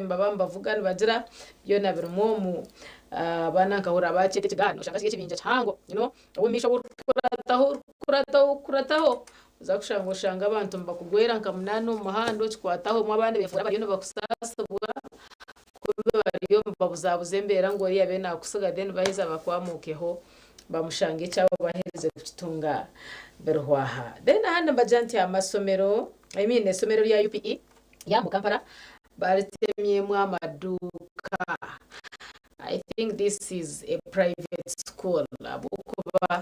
Speaker 2: nibaba nibavuga nibagira byona birimu omu abaana nkahurira bakyeta ekigaari noshanga kiri ekibinja kihango you know ow'omumaisho ou orikukurataho orikukurataho orikukurataho oza kushanga oshanga abantu nibakugwera nka munaana omu muhanda okikwataho obumwe abandi befuura bariyo nibakusaasibwa Kumbe bariyo nibabuzabuza embeera ngu oriya abe nakusiga then baheza bakwamukeho bamushange ekyabo baherize kukitunga birihwaha. Then ahandi nibagira nti amasomero I mean esomero rya UPE rya omu Kampala baritemyemu amaduuka. I think this is a private school ahabw'okuba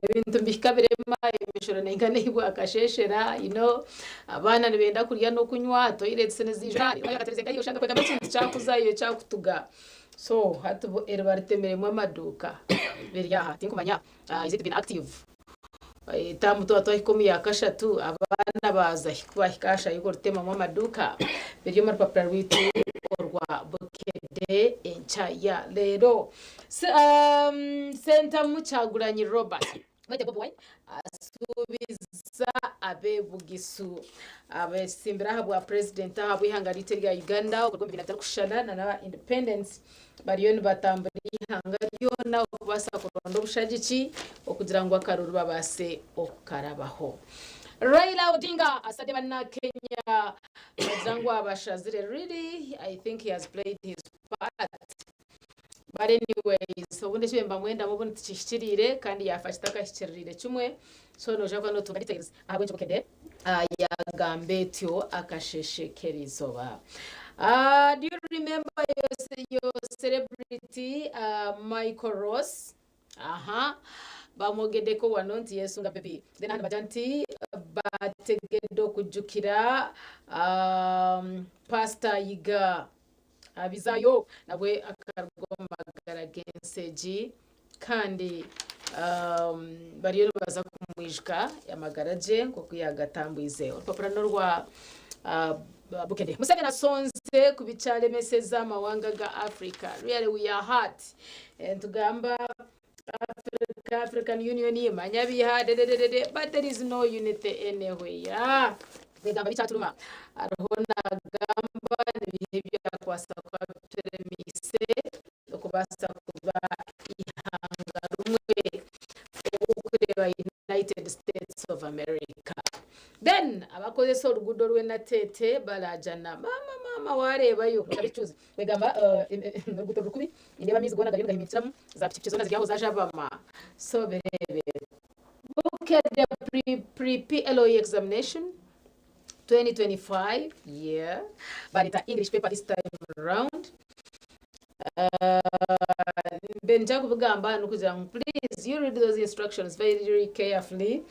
Speaker 2: Ebintu nibihika birema, emishoro neingana ei bwakasheeshera, you know, abaana nibenda kurya n'okunywa, toilets niziija, oshanga kwegamba ekintu kyakuzayo kyakutuga. So hati bo eri baritemiremu amaduuka biri aha, tinkumanya is it been active? Term twaba twahika omu ya kashatu, abaana baaza bahika aha shaaha y'okurutemamu amaduuka, biri omu rupapura rwaitu orwa Bukedde enkya ya reero. Ssentamu Kyagulanyi Robert mwete Bobi Wine asuubiza ab'e Bugisu abesimbire aha bwa purezidenti aha bw'eihanga ryaitu erya Uganda okurwa omu bibiina bitarikushushana na n'aba independents bariyo nibatambura eihanga ryona okubaasa kuronda obushagiki okugira ngu akaruru babaase okukarabaho. Raila Odinga asabye bannakenya bagira ngu abashazire really I think he has played his part. But anyways, obundi eki mbamwendamu obundi tikihikiriire kandi yaafa kitakahikiririire kimwe, so noija kuba nootunga details ahabw'enki Bukedde yaagamba etyo akasheeshe k'eriizooba. Do you remember your, your celebrity Michael Ross? Aha, bamwogedeko wano nti yesunga baby. Then ahandi bagira nti bategedde okujjukira um, Pastor Yiga. Abizayo nabwe akaruga omu magara g'ensi egi kandi bariyo nibaza kumwijuka amagara gye nk'oku yaagatambwize. Orupapura n'orwa Bukedde. Museveni asonze ku bikyaremeseza amawanga ga Africa. Really we are hurt. Nitugamba Africa, African Union, manya biha dededede, but there is no unity anywhere. Kwegamba bikyaturuma hariho nagamba nibiha ebyakwasa kuba bituremeise okubaasa kuba eihanga rumwe okureba United States of America. Then abakozesa oruguudo rw'enateete baragyana maama maama wareebayo Kwegamba oruguuto ruri kubi, nindeeba amaizi goona gariyo nigahimikiramu, za pikipiki zoona ziri aho zajabama. So bireebe. Bukedde pre pre PLE examination 2025 yeah bareeta English paper this time round. Mbe nija kubigamba n'okugira ngu please you read those instructions very carefully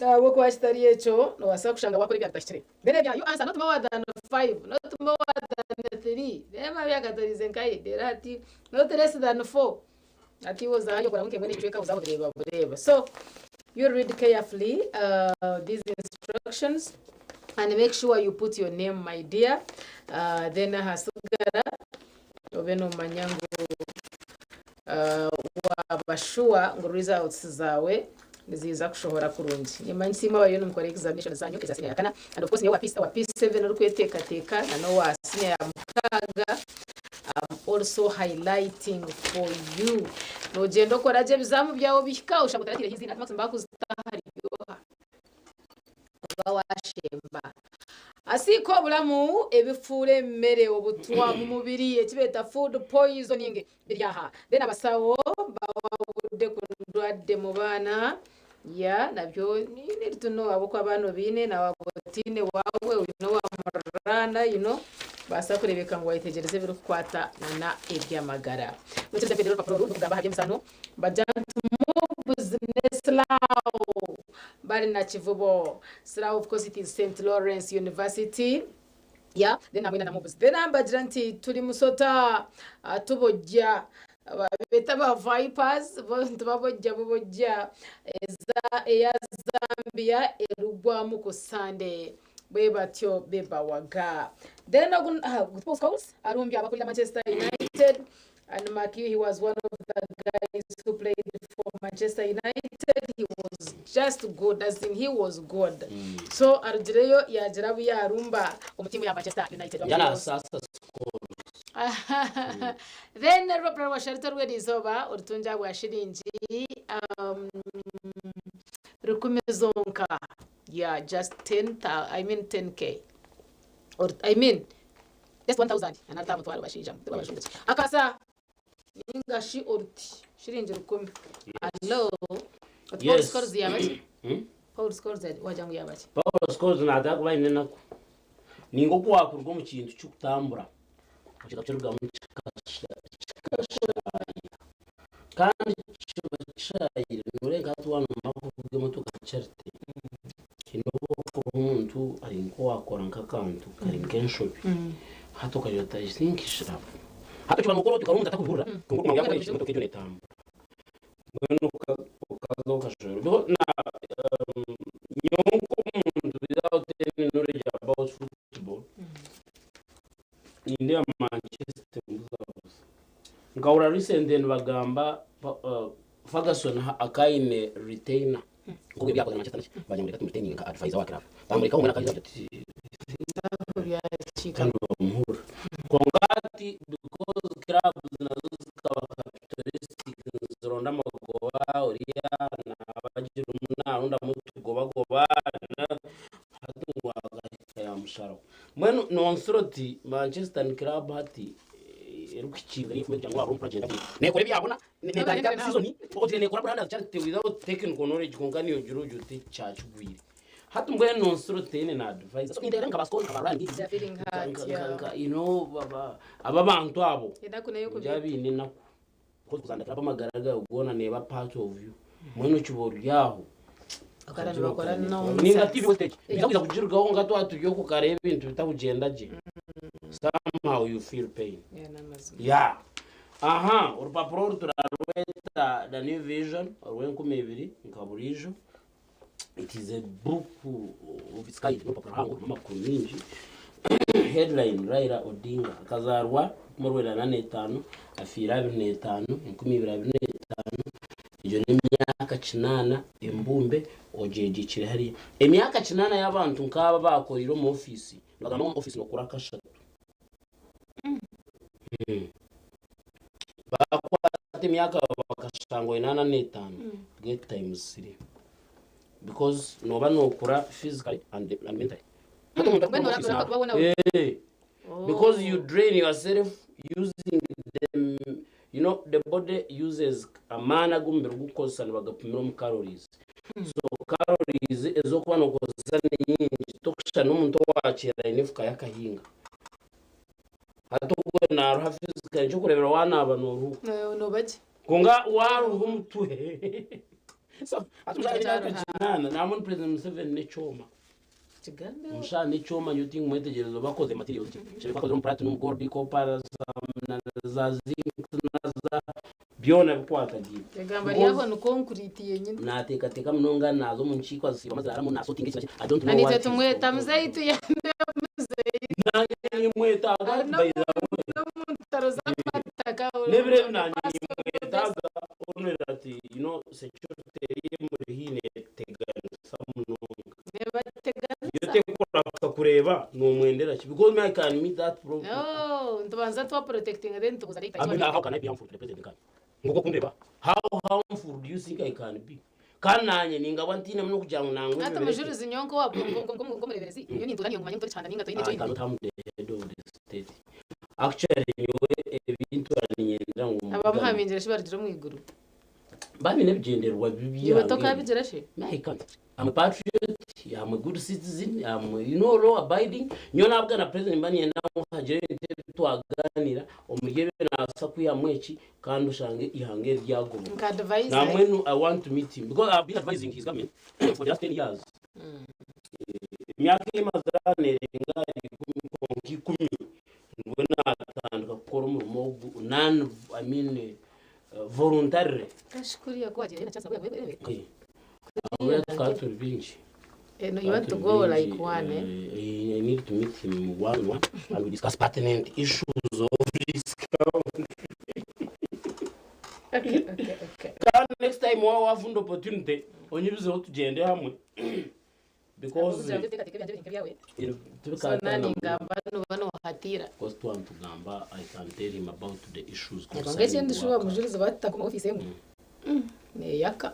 Speaker 2: ahabw'okuba kitari ekyo nobaasa kushanga wakora ebya bitahikire. Mbwenu ebya you answer not more than 5 not more than 3 reeba byakatorize nkahi reero hati not less than 4 hati iwe oza hariya okoramu nk'emwe n'ekicweka oza obireeba bureeba so you read carefully these instructions and make sure you put your name my dear then ahasigara obe nomanya ngu waaba sure ngu results zaawe niziiza kushohora kurungi. Nimanya nsiima abariyo nimukora examination zaanyu eza senior ya kana and of course nyowe owa P7 orikweteekateeka na n'owa senior ya mukaaga am also highlighting for you. Noogyenda okora gye ebizaamu byawe bihika oshanga otaratiireho eiziina hati maximum baakuzita ahari oha? Oba waashemba. Asiika obulamu, ebifuura emere obutwa omu mubiri eki beeta food poisoning biri aha. Then abasawo bawabudde ku ndwadde mu baana yeah nabyo you need to know ahabw'okuba abaana obaine na waaba otaine waawe oine owa muriraana you know baasa kureebeka ngu wayetegyereza ebirikukwata na n'eby'amagara. Mwikirize mpendere orupapura oru rurikugamba aha by'emizaano Bagira nti Mubs ne Slough bari na Kivubo. Slough of course it is St Lawrence University. Yeah, then hamwe na Mubs. Then mbagira nti turi musota tubojja beta ba Vipers bo ntibabojja bubojja eza eya Zambia erugwamu ku Sunday bwe batyo bebawaga. Then ogu ah, Paul Scholes arumbya abakurira Manchester United. And mark you, he was one of the guys who played for Manchester United. He was just good, as in he was good. So arugireyo yagira abu yarumba omu tiimu ya Manchester United.
Speaker 1: Yana sasa score.
Speaker 2: Then orupapura rwa Sharita orw'erizooba orutungi ahabwa shiringi 10,000 zonka. Yeah, just 10, I mean 10K. Or, I mean, just 1000 and ata mutwaro bashaija bashumbuki. Akasa ninga shi oruti shiringi 1000. Hello. Paul Scholes yabaki? Paul Scholes wagira ngu yabaki?
Speaker 1: Paul Scholes naataka kuba aine enaku. Ninga oku wakuruga omu kintu ky'okutambura kikakirugamu kikashaya kandi kiba kishayire noreeba hati waaba nomara kuvuga emotoka Charity haine obu orikuba omuntu ari nk'owakora nk'akantu kari nk'enshobi hati okagira oti I think hati okiba nokora oti okaba omuntu atakubihurira kwonka okumanya ngu yakora eki emotoka egyo netambura mbwenu okaza okashoberwa nyowe nk'omuntu without any knowledge about football nindeeba Manchester mbuzabuza nkahurira recently nibagamba Ferguson akaba aine retainer nk'oku ebi yakozire Manchester naki bagira ngu reka tumuretayininge nka advisor wa club bamurekaho mbwenu akagira ati kandi bamuhurira kwonka hati because clubs nazo zikaba capitalistic nizironda amagoba oriya nabagira narondamu otugobagoba hati ngu akahika yamusharaho mbwenu nonsura oti Manchester ni club hati erikuhikiirira kugira ngu waaba nekora ebi yabona netandika season ogire nekora blunders Charity without technical knowledge kwonka niyo ogira ogira oti kyakigwire hati mbwenu nonsura oti teine na advisor so ninteera nka ba Scholes nka ba Ryan Giggs
Speaker 2: They're feeling hurt, yeah.
Speaker 1: nka you know aba abantu abo
Speaker 2: Enaku nayo
Speaker 1: ngira biine enaku because kuzandika club amagara gawe goona neeba part of you mbwenu okiba ori aho
Speaker 2: Bakara nibakora nonsense.
Speaker 1: Ninga TV stage biza kugirugaho nga twaba turi okukareeba ebintu bitakugyenda gye somehow you feel pain.
Speaker 2: Yeah, n'amazima.
Speaker 1: Yeah. Aha, orupapuro oru turarweta The New Vision orw'enkumi ibiri nka buriijo. It is a book of its kind, n'orupapuro ruhango rurimu amakuru maingi. Headline, Raila Odinga akazaarwa rukumi orwenda na n'etaano afiire abiri n'etaano, 2025, egyo n'emyaka kinaana embumbe ogyegyekire hariya. Emyaka kinaana y'abantu nk'aba abaakoreire omu ofiisi, nibagamba ngu omu ofiisi nookora kashatu. Baakukwata emyaka bakashanga oine ana n'etaano, get times three because nooba nookura physically and mentally. Hati omuntu arikukora omu ofiisi
Speaker 2: Mbwenu orakubaho nawe.
Speaker 1: Eh, because you drain yourself using the, you know, the body uses amaani agu omubiri gukukozesa nibagapimira omu calories. So calories ez'okuba nokozesa ni nyingi tokushusha n'omuntu owaakiire aine efuka y'akahinga. Hati ogwe naaruha physically nikyokureebera waanaaba nooruhuuka.
Speaker 2: Nooba gye.
Speaker 1: Kwonka waaruha omutwe so hati omushaija aine emyaka kinaana nambwenu President Museveni n'ekyoma.
Speaker 2: Kigambeho.
Speaker 1: Omushaija n'ekyoma nyowe tinkumwetegyereza oba akoze materials ki. Kibika akozire omu platinum, gold, copper, na za zinc na za byona bikwatagaine.
Speaker 2: Egamba ryaho ni concrete yenyine.
Speaker 1: Naateekateeka munonga naaza omu nkiiko azisiibamu aziraaramu naasotinga eki na ki I don't
Speaker 2: Na
Speaker 1: know
Speaker 2: nitwe
Speaker 1: what he's
Speaker 2: tumweta muzeeyi tuyambe muzeeyi.
Speaker 1: Nanye nimwetaaga
Speaker 2: Ari
Speaker 1: by the way.
Speaker 2: n'omu ntaro z'amataka.
Speaker 1: N'ebiro ebi nanye nimwetaaga only that you know security eri emuri haihi neeteganisa munonga.
Speaker 2: Nebateganisa.
Speaker 1: Iyo tekurahuka kureeba nomwendera ki because me I can meet that problem.
Speaker 2: No, nitubanza twa protectinga then tubuza later.
Speaker 1: I mean how can I be harmful to the president nkaanye? Nk'oku okundeeba how harmful do you think I can be? Kandi naanye ningabwa ntiine muno kugira ngu nangwa
Speaker 2: Hati
Speaker 1: ebyo bireke.
Speaker 2: omujulizi nyowe nk'omureeberezi nyowe nintuura niiwe ngu manye ngu tori kihanda ninga toine
Speaker 1: I
Speaker 2: eki oine.
Speaker 1: cannot harm the head of the state. Actually nyowe ebintu niinyendera ngu mbugane.
Speaker 2: Abamuhamingire shi barugire omu iguru?
Speaker 1: Baine ebigyendererwa bibi
Speaker 2: Iwe
Speaker 1: by'eihanga eri.
Speaker 2: tokabigira shi?
Speaker 1: Me I can't. I'm a patriot, I'm a good citizen, I'm you know law abiding. Nyowe nabugana president mba niinyenda ngu hagire ebintu ebi twaganira omuri ebyo nabaasa kwihamu eki kandi oshange eihanga eri ryagoboka.
Speaker 2: Nka advisor.
Speaker 1: Nambwenu I want to meet him because I've been advising his government for the last 10 years. Emyaka ei mazire aha neerenga ahari ikumi kwonka ikumi nibwo naatandika kukora omurimo ogu non I mean voluntarily.
Speaker 2: Kashi kuriya ku wagiire na chance nabwo yakuba
Speaker 1: Okay. Ahabw'okuba tukaba turi baingi.
Speaker 2: Eh, no, you want to go like one, eh?
Speaker 1: I need to meet him one on one and we discuss pertinent issues of this country. Kandi next time waaba wafunda opportunity onyibizeho tugyende hamwe because
Speaker 2: So nani ngamba nuba nohatira.
Speaker 1: Because twaba nitugamba I can tell him about the issues
Speaker 2: Kwonka
Speaker 1: concerning
Speaker 2: ekindi shuba
Speaker 1: work.
Speaker 2: mujurizi batutaka omu office emwe. Neyaka.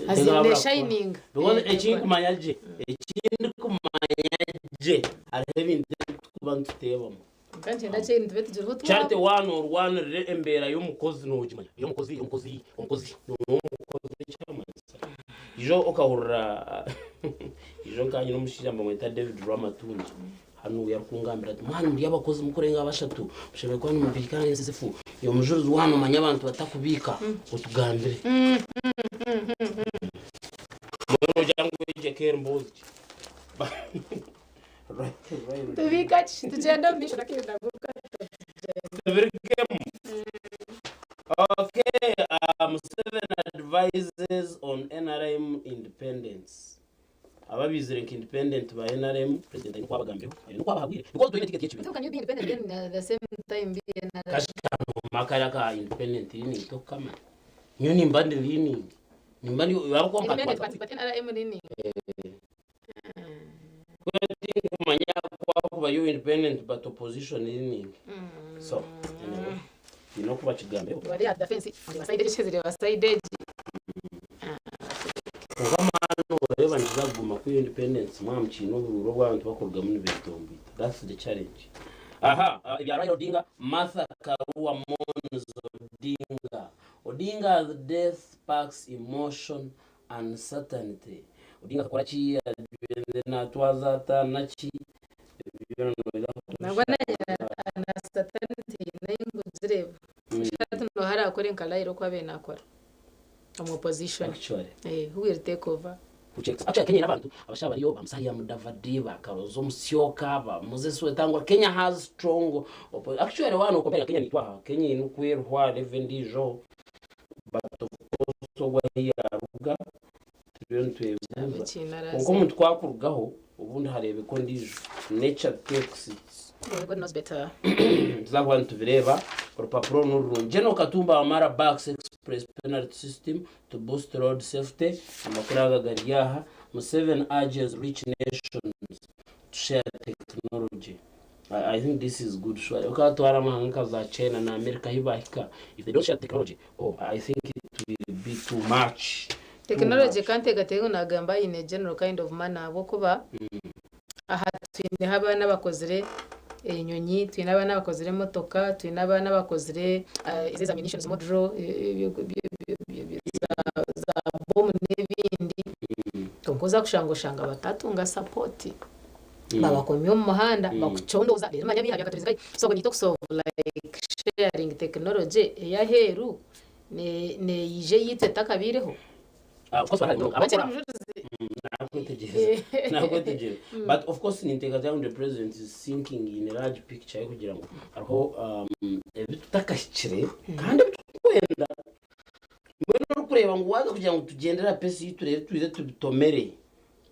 Speaker 1: Tezabura
Speaker 2: As in
Speaker 1: kukora.
Speaker 2: shining.
Speaker 1: Because ekinkumanya gye ekindikumanya gye hariho ebintu ebitukuba nituteebamu.
Speaker 2: Kwonka nikyenda kyeni tube tugire obu
Speaker 1: Charity
Speaker 2: twaba.
Speaker 1: waana orwanirire embeera y'omukozi noogimanya ey'omukozi omukozi omukozi n'omukozi ekyamanyisa ijo okahurira ijo nkanye n'omushaija nibamweta David Rwamatungi hanu yarikungambira ati mwana muri abakozi mukurenga bashatu mushemereire kuba nimubiika na NSSF iwe mujurizi waana omanya abantu batakubiika otugambire mbwenu nogira ngu egyo eka eri mboozi ki?
Speaker 2: Tubiika ki? Tugyende omu maisho
Speaker 1: Tubirugemu. Okay, Museveni advises on NRM independence. Ababiizire nka independent ba NRM, president aine oku abagambireho, aine oku abahabwire because twine ticket y'ekibiina.
Speaker 2: How can you be independent then at the same time be NRM?
Speaker 1: Kashitama kariya ka independent leaning tokukamanya. Nyowe nimba ndi leaning. Nimba ndi ahabw'okuba
Speaker 2: Independent
Speaker 1: nkakwata.
Speaker 2: but NRM leaning.
Speaker 1: Tinkumanya ku wakuba you independent but opposition leaning. So, anyway, twine oku bakigambireho.
Speaker 2: Bari at the fence, ba side egi ba side egi.
Speaker 1: Kwonka mwana noreeba nikiza kuguma ku independence mwaba mukiine oburuuru obu abantu bakurugamu nibetomboita. That's the challenge. Aha, ebya Raila Odinga, Martha Karua mourns Odinga. Odinga's death sparks emotion uncertainty. Odinga akakora ki, agyenzire natwaza ata naki, ebyo byona noija
Speaker 2: Nangwa
Speaker 1: kubishanga.
Speaker 2: na uncertainty nayo nkugireeba. Hati nooha arakore nka Raila oku abaire nakora omu opposition.
Speaker 1: Actually.
Speaker 2: Eh, who will take over?
Speaker 1: Actually, Kenya abantu abasha bariyo ba Musalia Mudavadi, ba Kalonzo Musyoka, ba Moses Wetangula. Kenya has strong actually wano compare Kenya nitwa Kenya inukwerwa level ndijo but of course ogwa yaruga turiyo nitwebuuza.
Speaker 2: Ekiina
Speaker 1: Kwonka omuntu kwakurugaho obundi hareebeka ondiijo. Nature takes its
Speaker 2: God knows better.
Speaker 1: Tuza kuba nitubireeba orupapuro oru nirurungi. General Katumba Wamala backs express penalty system to boost road safety. Amakuru aga gari aha. Museveni urges rich nations to share technology. I, I think this is good surely. Okatwara amahanga nka za China na America ahi bahika. If they don't share technology, oh, I think it will be too much. Too
Speaker 2: Technology
Speaker 1: much.
Speaker 2: kanteekateeka ngu naagamba in a general kind of manner ahabw'okuba aha twineho abaana abakozire enyonyi, twine abaana abakozire emotoka, twine abaana abakozire ezi eza munitions model, za bomu n'ebindi. Kwonka oza kushanga oshanga batatunga support. Babakomya omu muhanda, bakucondooza reero manya biiha byakaturize nkahi. So we need to solve like sharing technology ey'aheeru neija eyaitu etakabaireho.
Speaker 1: Of course barahari munonga
Speaker 2: Bakiri
Speaker 1: abakora
Speaker 2: omujurizi.
Speaker 1: Nakwetegyereza nakwetegyereza but of course ninteekateeka ngu the president is thinking in a large picture y'okugira ngu hariho ebi tutakahikire kandi ebi turikwenda mbwenu orikureeba ngu waaza kugira ngu tugyendere aha pace ei turiho twije tubitomere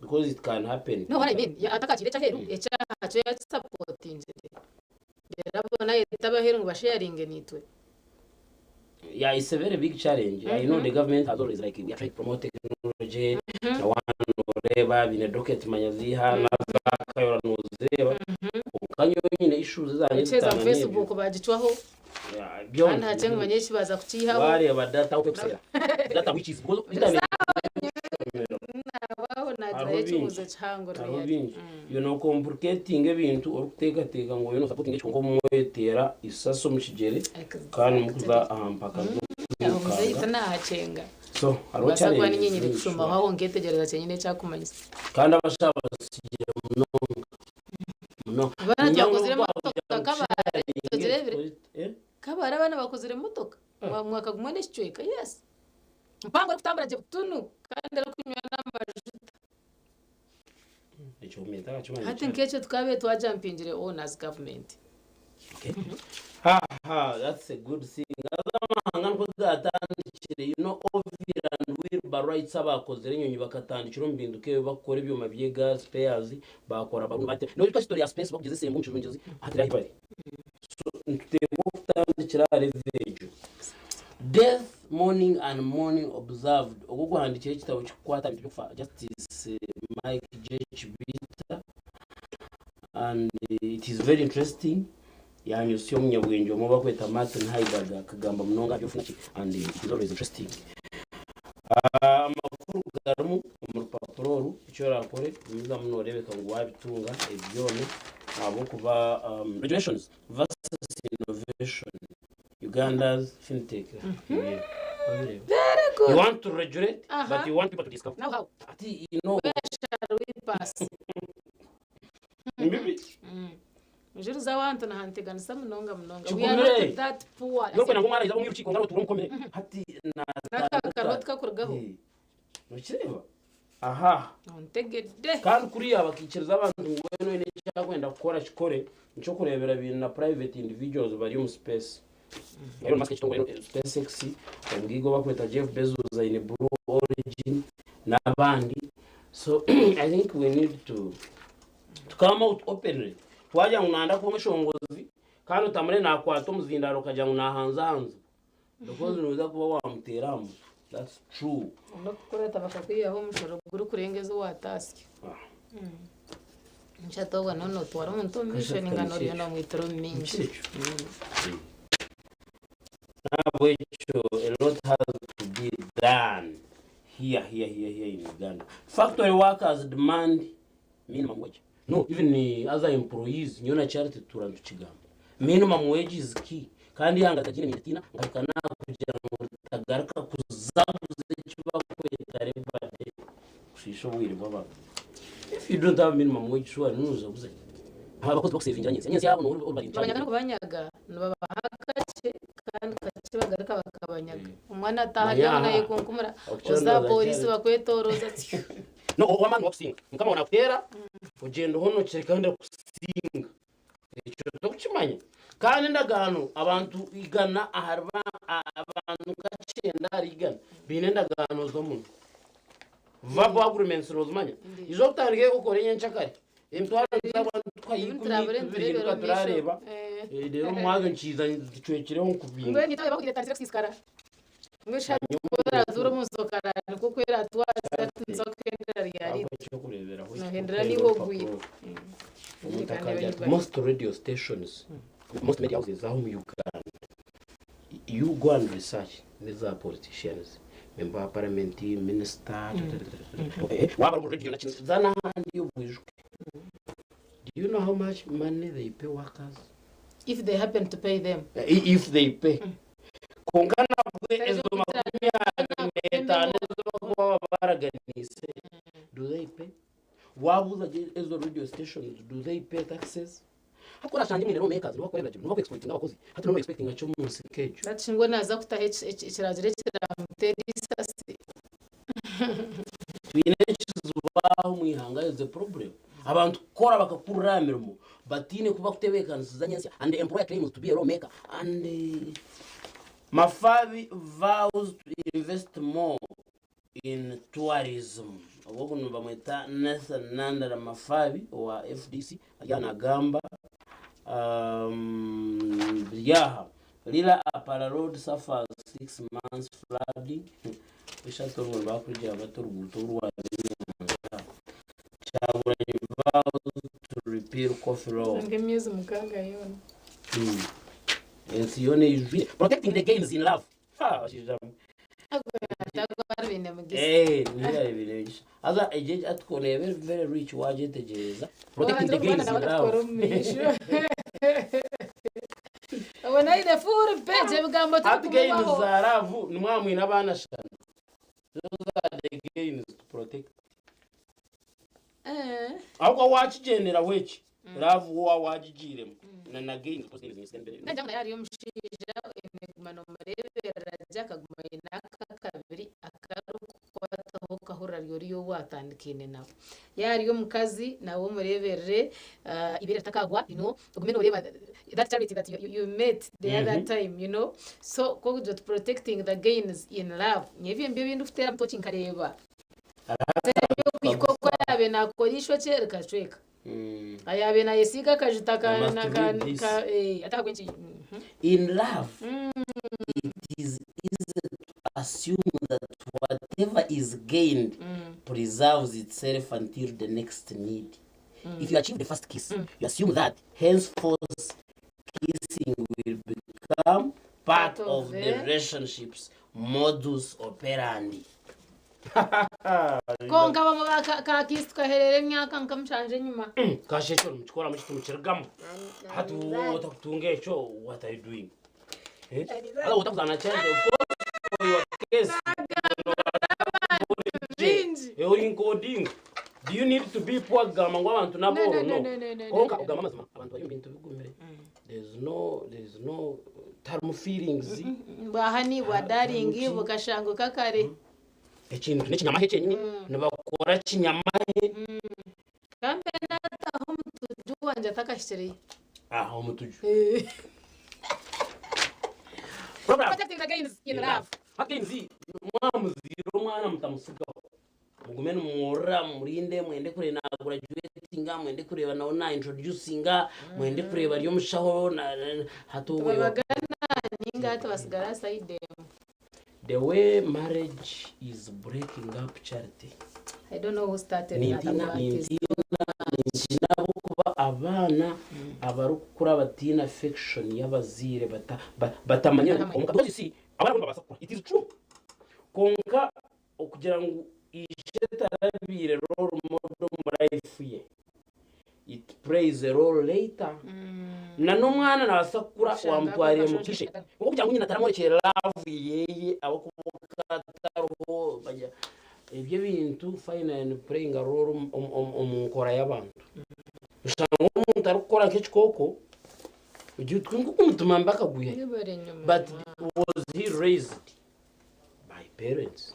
Speaker 1: because it can happen.
Speaker 2: No what I mean, atakakiire eky'aheeru ekyaha kyo yakisapotingire. Reero abone ayete ab'aheeru ngu basheyaringe naitwe.
Speaker 1: Yeah, it's a very big challenge. I know the government has always like we are trying to promote technology. Na wano ureba bine docket manya ziha na za kayora nozireba. Kwonka nyowe nyine issues zange
Speaker 2: Ekiteeza
Speaker 1: zitaana
Speaker 2: ngu
Speaker 1: n'ebyo.
Speaker 2: Facebook bagicwaho
Speaker 1: Yeah, byona.
Speaker 2: kandi hakye ngu manye eki baaza kukiihaho.
Speaker 1: Wareba data ukwekuseera. Data which is because internet
Speaker 2: Naabaho naagirayo
Speaker 1: Hariho bingi.
Speaker 2: ekibuuzo kihango
Speaker 1: Hariho
Speaker 2: really.
Speaker 1: bingi. You know complicating ebintu orikuteekateeka ngu oyine supporting eki kwonka obumwe oyeteera isasi omu kigyere kandi mukuza aha mpaka
Speaker 2: Aho muzeeyi
Speaker 1: z'okwirukanga.
Speaker 2: tinaahacenga.
Speaker 1: So hariho
Speaker 2: Mbaasa kuba
Speaker 1: challenges
Speaker 2: ninye nyine
Speaker 1: nyingi
Speaker 2: kushumaho
Speaker 1: sure.
Speaker 2: aho nkeetegyereza kyenyine ekyakumanyisa.
Speaker 1: Kandi abashaho basigire munonga munonga.
Speaker 2: Abaana
Speaker 1: Ningira ngu
Speaker 2: tibakozire
Speaker 1: n'obu
Speaker 2: emotoka
Speaker 1: twakugira ngu
Speaker 2: kabare
Speaker 1: tusharinge
Speaker 2: tugireebire.
Speaker 1: tukore eh?
Speaker 2: Kabare abaana bakozire emotoka. Mwaka gumwe n'ekicweka yes. Mpango arikutambura gye butunu kandi arikunywa n'amajuta.
Speaker 1: Ekyo omuntu akakimanya
Speaker 2: Hati
Speaker 1: kyari.
Speaker 2: nk'ekyo tukabaire twajampingire on as government.
Speaker 1: Okay. Ha ha, that's a good thing. Amahanga nikwo gatandikire, you know, Orville and Wilbur Wrights abakozire enyonyi bakatandikira omu bintu nk'ebyo bakukora ebyoma by'egaari spares bakora balloon bate. Noijuka story ya space bakugeza esembu omu hati bari. So nituteekwa kutandikira aha level egyo. Death, Mourning and Mourning Observed ogwo oguhandiikire ekitabo ekirikukwata aha bintu by'okufa Justice Mike J. Chibita and it is very interesting yanyusya omunyabwengye omwe barikweta Martin Heidegger akagamba munonga aha by'okufa and it is always interesting. Amakuru garimu omu rupapura oru eki orakore gumizamu noreebeka ngu wabitunga ebi byona ahabw'okuba regulations versus innovation Uganda's fintech
Speaker 2: Very good.
Speaker 1: You want to regulate
Speaker 2: Aha.
Speaker 1: but you want people to discover.
Speaker 2: Now how?
Speaker 1: Ati you know
Speaker 2: Where shall we pass?
Speaker 1: mbibi
Speaker 2: Mujurizi awantu nahanteganisa munonga munonga. We are
Speaker 1: Kigumire.
Speaker 2: not that poor.
Speaker 1: Yokwenda ngu omwana aija omu rukiiko ngarutura omukomere hati
Speaker 2: N'akakaroti kakurugaho.
Speaker 1: Nokireeba aha
Speaker 2: Ontegedde.
Speaker 1: kandi kuriya bakaikiriza abantu ngu weena oine eki arikwenda kukora kikore nikyo kureebera baine na private individuals bari omu space Elon Musk ekitongore SpaceX omugaiga ou barikweta Jeff Bezos aine Blue Origin n'abandi so I think we need to to come out openly twagira ngu nayenda kuba omweshongozi kandi otamure nakwata omuzindaaro okagira ngu nahanzahanzibwa because noija kuba wamuteera aha mutwe that's true.
Speaker 2: N'okukurata bakakwihaho omushoro gurikurenga ezi watasya. Nshatu obwo noona otwara omuntu omu maisho ninga n'oriyo nomwitira omu mingi.
Speaker 1: Nahabwekyo a lot has to be done here here here here in Uganda. Factory workers demand minimum wage. No, even other employees, nyowe na Charity tutuura nitukigamba. Minimum wage is key. Kandi eihanga ritagiine ninditiina nkahika naha kugira ngu ritagaruka kuzaguza eki barikweta Labour Day kushiisha obwire bw'abantu. If you don't have minimum wage surely nozaguza ki? Abakozi bakusevingira nyentsya. Nyentsya yaabo nooha ori in charge?
Speaker 2: Nibabanyaga n'okubanyaga nibabaha kakye kandi kakye bagaruka bakabanyaga. Omwana ataaha
Speaker 1: Manya
Speaker 2: ari aho
Speaker 1: aha,
Speaker 2: nayekunkumura
Speaker 1: okukira
Speaker 2: oza aha
Speaker 1: ndooza
Speaker 2: pooriisi
Speaker 1: Charity.
Speaker 2: bakwetoroza tsyo.
Speaker 1: No, ow'amaani niwe akusinga. Mukama wawe nakuteera, ogyenda ohonokire kandi akusinga. Ekyo tokukimanya. Kandi endagaano abantu igana ahari abantu nka kyenda ahari igana baine endagaano z'omunwa. Verbal agreements noozimanya? Ijo otandike kukora enyenkyakare, emitwaro nituza tukuha
Speaker 2: Ebi
Speaker 1: ikumi,
Speaker 2: turabure
Speaker 1: tubiri
Speaker 2: nitureebera
Speaker 1: nituba
Speaker 2: omu maisho.
Speaker 1: turareeba.
Speaker 2: Eh.
Speaker 1: Reero omwazyo nkiiza nkicwekireho nkubinga.
Speaker 2: Mbwenu itwe bakugire tandikire kusiisikara. Mbwenu shi hati ku oratuura omu nsokara nikwo kweratwaza hati nituza kuhendera ryari
Speaker 1: Aho ekyokureeberaho
Speaker 2: Noohendera
Speaker 1: ekirikuteerwa
Speaker 2: niiwe ogwire.
Speaker 1: orupapura oru. Omuntu akagira ati most radio stations, most media houses aho omu Uganda, you go and research neza politicians, member wa parliament, minister, waaba ori omu radio na ki, za n'ahandi obwijuke. Do you know how much money they pay workers?
Speaker 2: If they happen to pay them.
Speaker 1: If they pay. Kwonka nabwe ezo 25 ezi barikuba baba baraganiise, do they pay? Waabuuza gye ezo radio stations, do they pay taxes? Hati ku oraashangye mwine lawmakers nibo barikureebera gye, nibo barikuexploitinga abakozi, hati nooba noexpectinga ki omu nsi nk'egyo?
Speaker 2: Hati shi mbwenu naaza kutaho ekiragiro ekiraamuteera eisasi?
Speaker 1: Twine ekizibu aho omu ihanga is a problem. Abantu kukora bakakurira aha mirimo bataine ku bakutebeekanisiza nyentsya and the employer claims to be a lawmaker and Mafabi vows to invest more in tourism. Ogwo nibamweta Nathan Nandala Mafabi owa FDC ari aha nagamba biri aha Lira Apara Road suffers 6 months flooding. Eshatu orwo nibakurugira bata oruguuto orwaaba enyanja. Kyagulanyi vows to repeal coffee law.
Speaker 2: Nk'emyezi mukaaga yoona.
Speaker 1: Ensi yoona eijwire. Protecting the gains in love. Ha, bashaija mwe. Eh, niyo yabaire emigisha. Haza egyo article neeba eri very rich wagyetegyereza. Protecting the gains in love.
Speaker 2: Obona aine full page ebigambo
Speaker 1: Hati gains
Speaker 2: tibikumubaho.
Speaker 1: za love nimwaba mwine abaana shana. Those are the gains to protect.
Speaker 2: Eh.
Speaker 1: Ahabw'okuba wakigyenderaho eki, love waaba wagigiiremu na na gains
Speaker 2: Nagira ngu hariyo omushaija oine kuguma nomureeberera gye akaguma aine aka kabiri akarikukwataho okahurira ari oriya ou atandikaine nawe. Yaaba ari omukazi nawe omureeberere eibeere ritakagwa you know, ogume noreeba that charity that you met the other time you know. So ku orikugira oti protecting the gains in love, nyowe ebyo nibyo ebindikuteera toki nkareeba. Kuhika oku araabe naakora eishokye rikacweka. Ayaabe naayesiiga akajuta
Speaker 1: I must read this.
Speaker 2: Atahagwa enki.
Speaker 1: In love, it is easy to assume that whatever is gained preserves itself until the next need. If you achieve the first kiss, you assume that henceforth kissing will become part of the relationship's modus operandi.
Speaker 2: Kwonka abamwe ba ka ka kiss tukaherera emyaka nka mushanju enyima.
Speaker 1: Kasha ekyo nimukikora muki timukirugamu. Hati otakutunga ekyo what are you doing? Eh? Haza otakuzana change of course for your case.
Speaker 2: Bingi.
Speaker 1: Eh, ori nkodinga. Do you need to be poor kugamba ngu abantu
Speaker 2: No,
Speaker 1: nabo
Speaker 2: no,
Speaker 1: no.
Speaker 2: no, no, no, no,
Speaker 1: Kwonka
Speaker 2: no, no.
Speaker 1: ogamba amazima abantu bari omu bintu bigumire. There's no there's no tarimu feelings.
Speaker 2: Bwa honey bwa darling bukashanguka kare.
Speaker 1: Ekintu n'ekinyamahe kyenyini nibakora kinyamahe.
Speaker 2: Kambe nataho omutuju wangye atakahikireyo.
Speaker 1: Aha omutuju.
Speaker 2: Eh.
Speaker 1: Program.
Speaker 2: Protecting the gains in love.
Speaker 1: Hati mwamuziire omwana mutamusigaho. Mugume nimworora mumurinde mwende kureba nagraduatinga mwende kureba nawe na introducinga mwende kureba ari omushaho na hati obwo
Speaker 2: Tubabagana ninga hati basigara side emwe.
Speaker 1: The way marriage is breaking up charity.
Speaker 2: I don't know who started that
Speaker 1: Nintiina
Speaker 2: but it is
Speaker 1: nintiina nintiina ahabw'okuba abaana abarikukura bataine affection y'abazaire bata ba- batamanya
Speaker 2: Batamanya.
Speaker 1: because you see abaana bo nibabaasa kukura it is true kwonka okugira ngu ishe tarabaire role model omu life ye it plays a role later na n'omwana nabaasa kukura
Speaker 2: Oshanga
Speaker 1: wamutwarire mu
Speaker 2: akashonje
Speaker 1: kishe
Speaker 2: kata.
Speaker 1: kwonka kugira ngu nyina taramworekyere love yeye ahabw'okuba atariho bajya ebyo ebintu finally playing a role omu- omu- omu omu nkora y'abantu oshanga omuntu arikukora nk'ekikooko ogira oti kwonka ogu omutima mbi akagwihayo
Speaker 2: Nibari enyuma.
Speaker 1: but was he raised by parents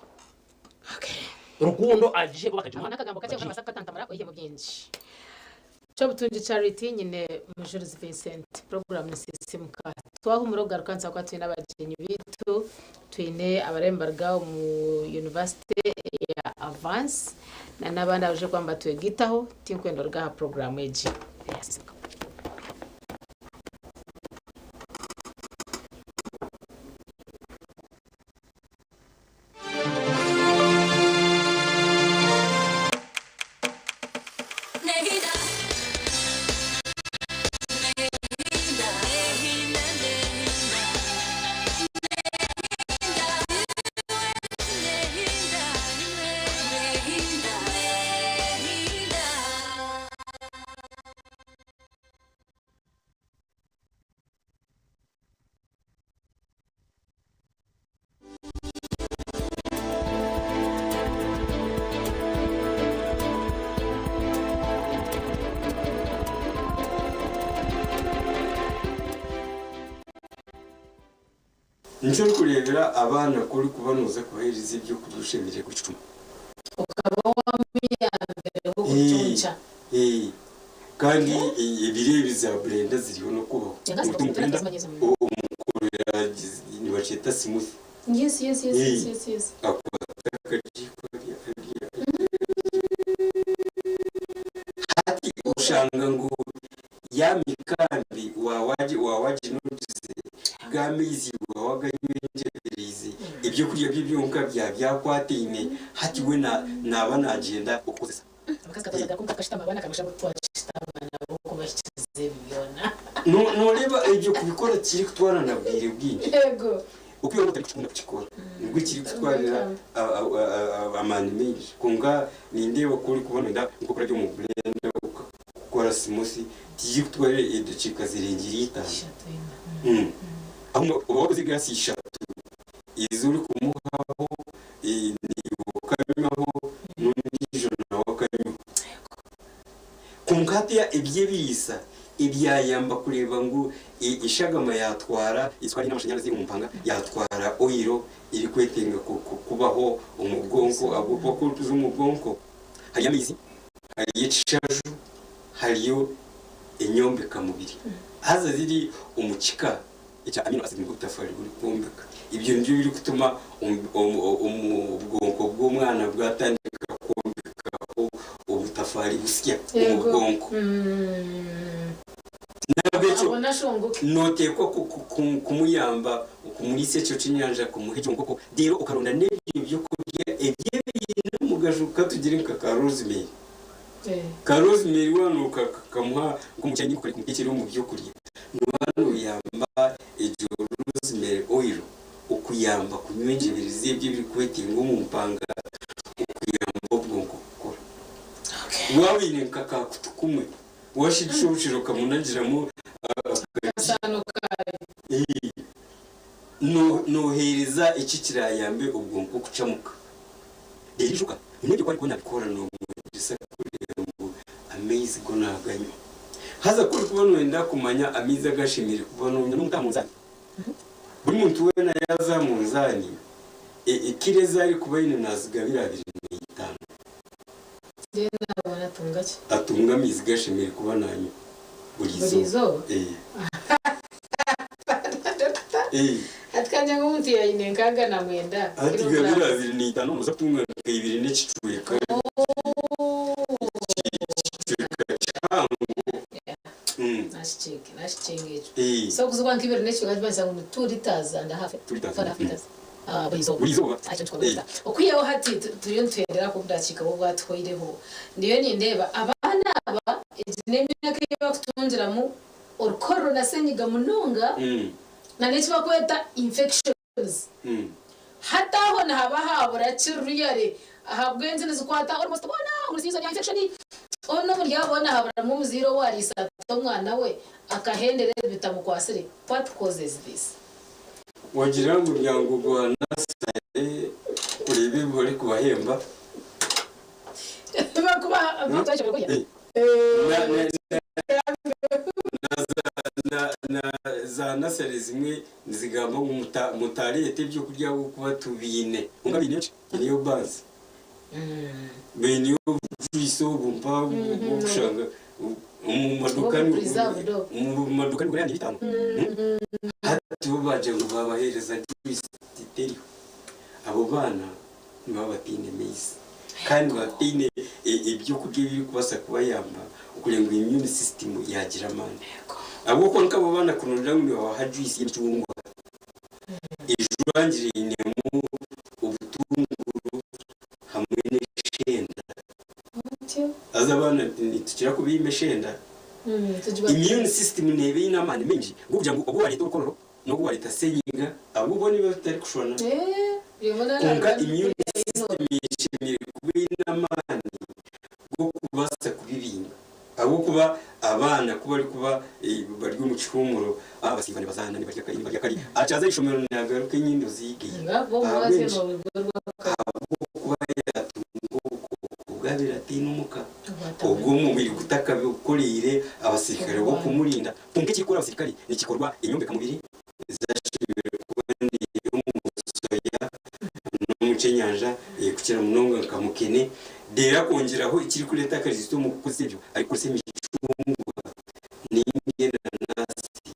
Speaker 2: Okay.
Speaker 1: rukundo agihe
Speaker 2: Ako
Speaker 1: bakagimuha
Speaker 2: n'akagambo kakye babaasa kukatantamara oihemu bingi. Kyobutungi Charity nyine Mujurizi Vincent program nisisimuka twahumura okugaruka nituza kuba twine abagyenyi baitu twine abarembarga omu university eya Avance na n'abandi abaije kuba nibatwegitaho tinkwenda oruga aha program egi eyasisimuka.
Speaker 9: Nikyo orikureebera abaana ku orikuba nooza kubaheereza ebyokurya oshemereire kucuma.
Speaker 2: Okaba wamuyambireho kucunca.
Speaker 9: Kandi ebiro ebi za burenda ziriho n'okubaho. Omukorera nibakyeta smoothie.
Speaker 2: Yes, yes, yes, yes, yes, yes.
Speaker 9: Akwata akagiiko arya arya Hati oshanga ngu ya mikambi waawaginogize, g'amaizi waawaganywengyereriize, ebyokurya bye byonka byaba byakwataine, hati we naaba naagyenda okukozesa.
Speaker 2: Abakazi katwazaga kwonka tukashutama abaana kamusha ngu twashutama nabo kubahikiza ebi byona.
Speaker 9: Nooreeba ebyo kubikora tikirikutwara na bwire bwingi.
Speaker 2: Yego.
Speaker 9: Oku iwe otarikukunda kukikora nibwo kirikutwarira amaani maingi. Kwonka nindeeba ku orikuba nooyenda nk'okukora gye omu blender okakora smoothie, tigirikutwarira edakiika zirengire itaano. Aho oba wakoze egiraasi ishatu ezi orikumuhaho, naiwe okanywaho n'ondiijo nawe akanywaho. Kwonka hati eby'ebiriisa ebyayamba kureeba ngu eshagama yaatwara esukaari n'amashanyarazi omu mpanga, yaatwara oiro erikwetenga kubaho omu bwonko ahabw'okuba ku orikuza omu bwonko hariyo amaizi, hariyo ekishaju, hariyo enyombekamubiri haza ziri omu kika ekya amino acid nibwo butafaari burikwombeka. Ebyo nibyo birikutuma obwonko bw'omwana bwatandika kwombekaho obutafaari busya omu bwonko. Nahabwekyo
Speaker 2: Abone ashunguke.
Speaker 9: noteekwa kumuyamba Kumuriisa ekyo ky'enyanja, kumuha egyo nkoko, reero okaronda n'ebyo by'okurya eby'ebiine omugasho, ka tugire nka ka rosemary. Ka rosemary waaba nokamuha nk'omukyanya nka karikumutecera omu by'okurya, nooba nooyamba egyo rosemary oil okuyamba kunywa enjeberezi ebyo ebirikwetenga omu mpanga okuyamba obwonko kukora. Waaba oine nka ka kutu kumwe, Washigisha obushera okamunagiramu
Speaker 2: Akasaano kaayo.
Speaker 9: Noheereza eki kirayambe obwonko kucamuka. Reero ijuka ngu n'ebyo ku arikuba nabikora nomwegyesa kureeba ngu amaizi go naganywa. Haza ku orikuba noyenda kumanya amaizi agu ashemereire kuba nonywa nomuta aha munzaani. Buri muntu weena yaaza aha munzaani, kiro ezi arikuba aine nazigabira 25.
Speaker 2: Mbwenu nabona atunga ki?
Speaker 9: Atunga amaizi gu ashemereire kuba nanywa buri
Speaker 2: Buri
Speaker 9: izooba.
Speaker 2: izooba? Hati kangye ngu omuntu yaine nkaaga na mwenda
Speaker 9: Hati gabire
Speaker 2: kilograms.
Speaker 9: 25 noza kutunga nka ibiri n'ekicweka ekicweka kihango.
Speaker 2: Nakikyenga nakikyenga ekyo. So okuzibwa nka ibiri n'ekicweka nikimanyisa ngu ni two litres and a half.
Speaker 9: Two litres
Speaker 2: Two and a half litres. Buri izooba.
Speaker 9: Buri izooba.
Speaker 2: Ekyo nikikorwa kita? Okwihaho hati turiyo nituhendera ahabw'obudakiika obu obwatuhweireho, ndiyo nindeeba abaana aba egi n'emyaka ei barikutungiramu orukororo na senyiga munonga na n'eki barikweta infections. Hati aho nihaba habura ki really ahabw'enki nizikwata almost boona omuri season ya infection onu omuri abo boona haburamu omuzaire owariisa ata omwana we akahendera ebi bitamukwasire? What causes this?
Speaker 9: Wagira ngu omuryango gwa Nasare kureeba ebi barikubahemba. Na za nasare zimwe nizigamba ngu mutareeta ebyokurya ahabw'okuba tubiine. Kwonka baine ki? Baineyo baasi, baineyo obujuice obu mpaho obukushanga omu maduuka nibigura 500. Hati bo baagira ngu baabaheereza juice teriho. Abo baana nibaba bataine maizi kandi nibaba bataine ebyokurya ebirikubaasa kubayamba okureeba ngu immune system yaagira amaani. Ahabw'okuba nk'abo baana kuronda ngu nibabaha juice y'emicungwa ejwangire einemu obutunguru hamwe n'eshenda. Haza abaana nitukira kubaima eshenda. Immune system neeba eine amaani maingi g'okugira ngu obu waareeta orukororo n'obu waareeta senyiga abo bo nibiba bitarikushushana. Kwonka immune system eshemereire kuba eine amaani g'okubaasa kubibinga ahabw'okuba abaana ku barikuba bari omu kihuumuro abasiiba nibazaana nibarya kari nibarya kari akyaza aha ishomero naagaruka enyindo ziigaire. Ahabw'enki? Ahabw'okuba yaatunga obukooko bwabaire ataine omuka obw'omubiri gutakakoreire abasirikare b'okumurinda. Kwonka ekirikukora abasirikare nikikorwa enyombekamubiri ezashemereire kuba n'omusoya n'omu ky'enyanja kukira munonga nka mukene. Reero akongyeraho ekirikureeta akajito omu kukozesa ebyo arikukozesa emicungwa ninga enanasi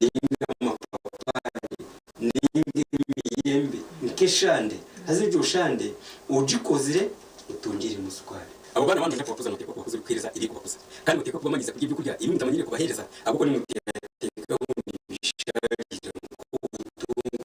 Speaker 9: ninga amapapaari ninga emiyembe nk'eshande. Haza egyo shande ogikozire otongyeremu sukaari. Abo baana banyu noija kubakuza nooteekwa kubakuza orikuheereza ebirikubakuza. Kandi nooteekwa kubamanyiiza kurya ebyokurya ebi mutamanyiire kubaheereza ahabw'okuba nimuteekateeka ngu nibishaarira nk'obutunguru,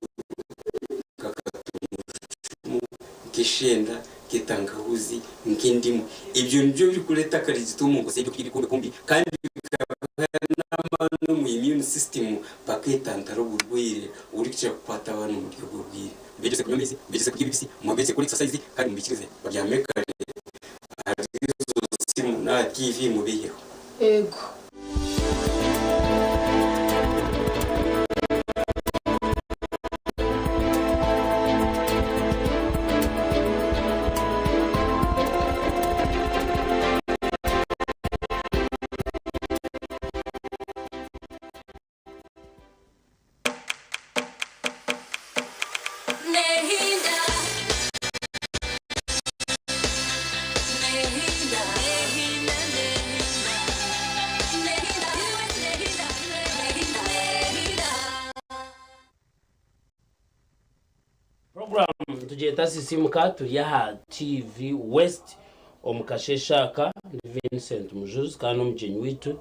Speaker 9: nka katungurucumu, nk'eshenda, nk'etangahuzi, nk'endimu. Ebyo nibyo birikureeta akarigito omu nkozi y'ebyokurya ebikombekombi kandi bikabaha n'amaani omu immune system bakeetantara oburwaire oburikukira kukwata abaana omuri obwo bwire. Mubegyese kunywa amaizi, mubegyese kurya ebibisi, mubegyese kukora exercise kandi mubikirize babyame kare ahari ezo simu n'aha TV mubeiheho.
Speaker 2: Ego.
Speaker 1: Program nitugyeta Sisimuka turi aha TV West omu kasheeshe aka. Ndi Vincent Mujuzi kandi omugyenyi waitu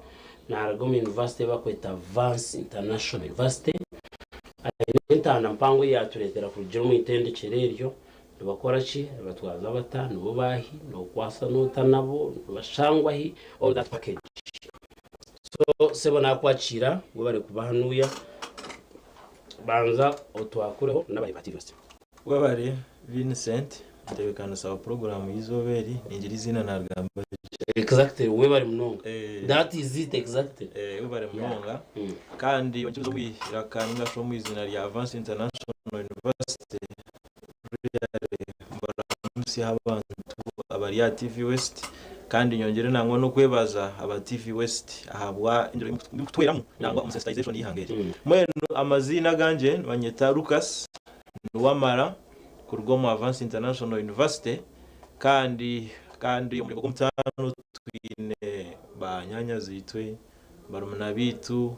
Speaker 1: naaruga omu yunivasite ei barikweta Vance International University. Aine. Entanda mpango eyaatureetera kurugira omu itendekyero eryo, nibakora ki, nibatwaza bata, nibo baahi, nookwasana ota nabo, nibashangwa hi, all that package. So sebo naakwakiira webare kuba hanuuya, banza otwakureho n'abareebi ba TV West.
Speaker 10: Webare Vincent, ntebekanisa wa puroguraamu y'eizooba eri, ningira eiziina naarigamba gye.
Speaker 1: Exactly, webare munonga. That is it exactly.
Speaker 10: Webare munonga. Kandi onkirize omu iraka ninga shi omu eiziina rya Avance International University, really mbaramutsyeho abantu abari aha TV West kandi nyongyere nangwa n'okwebaza aba TV West ahabwa engyero ei murikutweramu nangwa omu sensitization y'eihanga eri. Mbwenu amaziina agangye nibanyeta Lucas Nuwamara kuruga omu Avance International University kandi kandi omurimo gw'omutaano twine banyaanyazi-itwe, barumuna baitu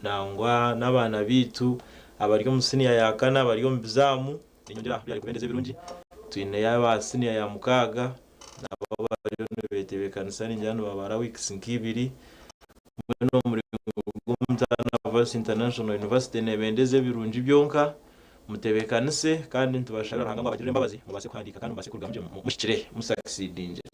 Speaker 10: nangwa n'abaana baitu abari omu siniya ya kana bari omu bizaamu. Niinyongyera aha kubendeza ebirungi. Twineyo aba siniya ya mukaaga nabo bariyo nibetebeekanisa ningira nibabara wiikisi nk'ibiri. Mbwenu omurimo gw'omutaano Avance International University neebendeza ebirungi byonka. Mutebeekanise kandi nitubashabira Ruhanga ngu abagirire embabazi mubaase kuhandiika kandi mubaase kurugamu gye muhikire, musakisidingire.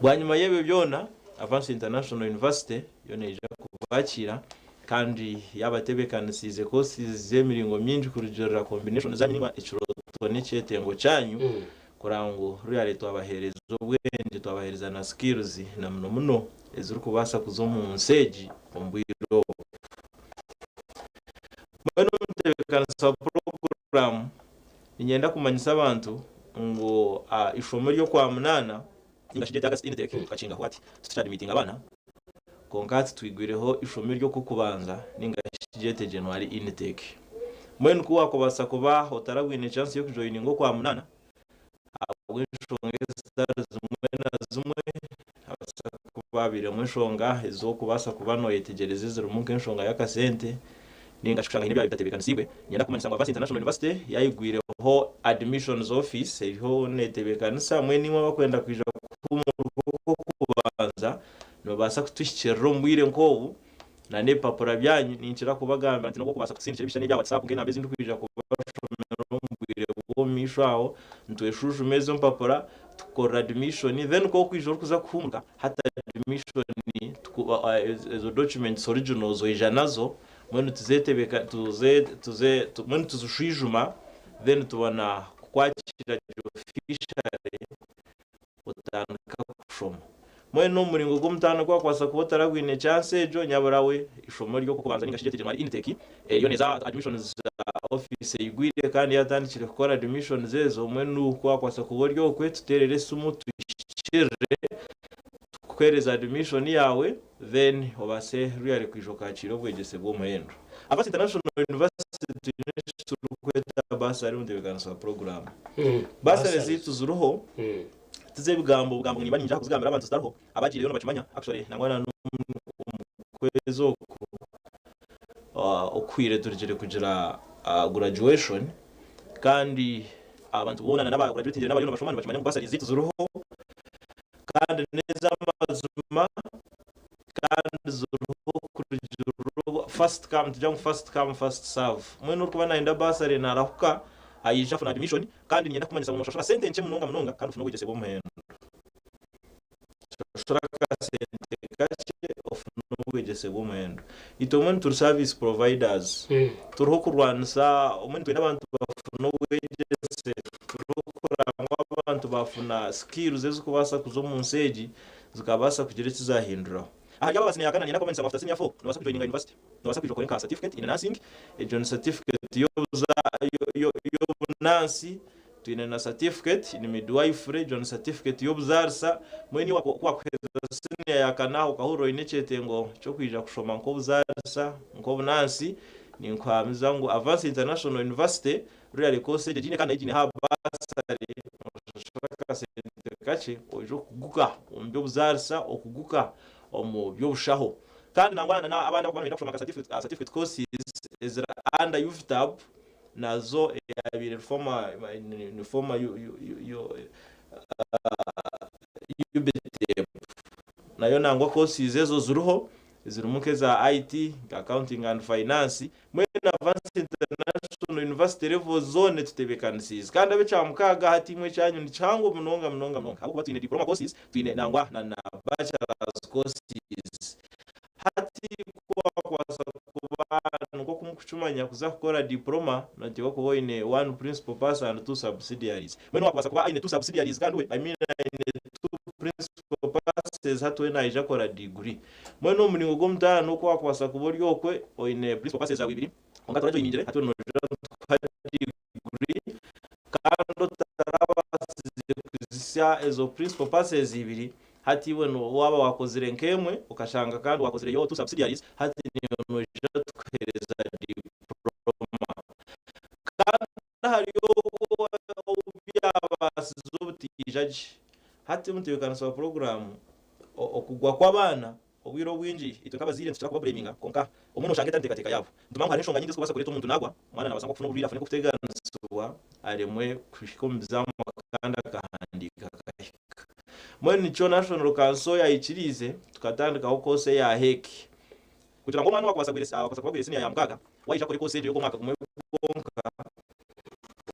Speaker 10: Bwanyima y'ebyo byona, Avance International University yo neija kubakiira kandi yaabatebeekanisiize courses z'emiringo mingi kurugiirira combination zanyu nainga ekirooto n'ekyetengo kyanyu kureba ngu really twabaheereza obwengye, twabaheereza na skills na muno muno ezirikubaasa kuza omu nsi egi omu bwire obu. Mbwenu omutebeekanisa wa puroguraamu, niinyenda kumanyisa abantu ngu eishomo ery'Okwamunaana ninga shi ry'August intake tukakingaho hati titukyadimitinga abaana kwonka hati twigwireho eishomo ery'Okwokubanza ninga shi ryete January intake. Mbwenu ku waakubaasa kuba otarabwine chance y'okujoyininga Okwamunaana, Ahabw'enshonga ezitari zimwe na zimwe, habaasa kuba habairemu enshonga ez'okubaasa kuba nooyetegyereza ezirimu nk'enshonga y'akasente nainga shi kushanga haine ebyaba bitatebeekanisiibwe. Niinyenda kumanyisa ngu Avance International University yaigwireho Admissions Office eriho neetebeekanisa. Mbwenu imwe abakwenda kwija kuhuumurwa okw'okubanza nibabaasa kutuhikiirira omu bwire nk'obu na n'ebipapura byanyu. Ninkira kubagambira nti n'obu okubaasa kutusindikira ebishushani ebya WhatsApp nk'enamba ezi ndikwija kubashomera omu bwire bw'omu maisho aho, nitweshujuma ezo mpapura tukukorera admission then ku orikwija orikuza kuhumuka hati admission ezo documents originals oija nazo mbwenu tuzetebeka tuze tuze mbwenu tuzishwijuma then tubona kukwakira gye officially otandika kushoma. Mbwenu omu muringo gw'omutaano ku wakubaasa kuba otarabwine chance egyo, nyabura we eishomo ry'okubanza ninga shi ryete January intake eryo neza admissions office eigwire kandi yatandikire kukora admissions ezo, mbwenu ku wakubaasa kuba ori okwe tuteerere esimu tuhikirire tukuheereze admission yaawe then obaase really kwija okakiira obwegyese bw'omuhendo. Avance International University twine eki turikweta bursary omu ntebeekanisa ya puroguraamu. Bursary zaitu ziriho tiz'ebigambo bugambo ngu nimba niinyija aha kuzigambira abantu zitariho, abagiireyo nibakimanya actually nangwa na n'omu kwezi oku okuhwire turugire kugira graduation kandi abantu boona na n'aba graduatingire n'abariyo nibashoma nibakimanya ngu bursary zaitu ziriho kandi n'ez'amazima kandi ziriho kurugiirira first come nitugira ngu first come first serve mbwenu orikuba nayenda bursary narahuka ayija afuna admission kandi niinyenda kukumanyisa ngu noshashura sente nkye munonga munonga kandi ofune obwegyese bw'omuhendo shashura akasente kakye ofune obwegyese bw'omuhendo itwe mbwenu turi service providers turiho kurwanisa mbwenu nitwenda abantu bafune obwegyese turiho kureba ngu abantu bafuna skills ezikubaasa kuza omu nsi egi zikabaasa kugira eki zaahinduraho. Ahari abo aba siniya ya kana niinyenda kubamanyisa ngu after senior four noobaasa kujoininga university. Noobaasa kwija okore nka certificate in nursing, egyo ni certificate y'obunansi, twine na certificate in midwifery, egyo ni certificate y'obuzaarisa. Mbwenu iwe ku waakuheeza siniya ya kana okahurira oine ekyetengo ky'okwija kushoma nk'obuzaarisa, nk'obunansi, ninkuhamiza ngu Avance International University Really course egyo egiine kandi nayo egiine ha bursary noshashura akasente kakye oija okuguka omu by'obuzaarisa okuguka omu by'obushaho kandi nangwa na abandi abakuba nibenda kushoma nka certificate courses eziri under UVTAB nazo eyabaire eri former ni former UBTEB nayo nangwa courses ezo ziriho. Zirimu nk'eza IT, nka Accounting and Finance, mbwenu Avance International University levels zoona tutebeekanisiize. Kandi ab'ekyamukaaga hati imwe ekyanyu ni kihango munonga munonga munonga ahabw'okuba twine Diploma courses, twine nangwa na na Bachelors courses. Hati ku waakubaasa kuba nk'oku murikukimanya kuza kukora Diploma noteekwa kuba oine one principal pass and two subsidiaries. Mbwenu waakubaasa kuba aine two subsidiaries kandi we, I mean aine two principal passes hati we naija kukora degree. Mbwenu omu muringo gw'omutaano ku waakubaasa kuba ori okwe oine principal passes zaawe ibiri kwonka torajoyiningire hati we noija nitukuha degree kandi otarabaasize kuzisya ezo principal passes ibiri hati iwe waaba waakozire nk'emwe okashanga kandi waakozireyo two subsidiaries hati niiwe noija tukuheereza diploma. Kandi Ahari ogwo ou byabaasize obutaija gye. Hati omutebeekanisa wa puroguraamu, okugwa kw'abaana obwire obwingi itwe nk'abazaire nitukira kubabureeminga kwonka obumwe nooshanga etari nteekateeka yaabo. Nitumanya ngu hariho enshonga nyingi ezirikubaasa kureeta omuntu naagwa, omwana naabaasa nk'okufuna oburwaire afune nk'okuteganisibwa aremwe kuhika omu bizamu kandi akahandiika akahika. Mbwenu nikyo National Council yaikiriize tukatandikaho koosi eya HEC Kugira ngu omwana owaakubaasa kuba agwire siniya ya mukaaga waija kukora ekoosi egyo y'omwaka gumwe gwonka,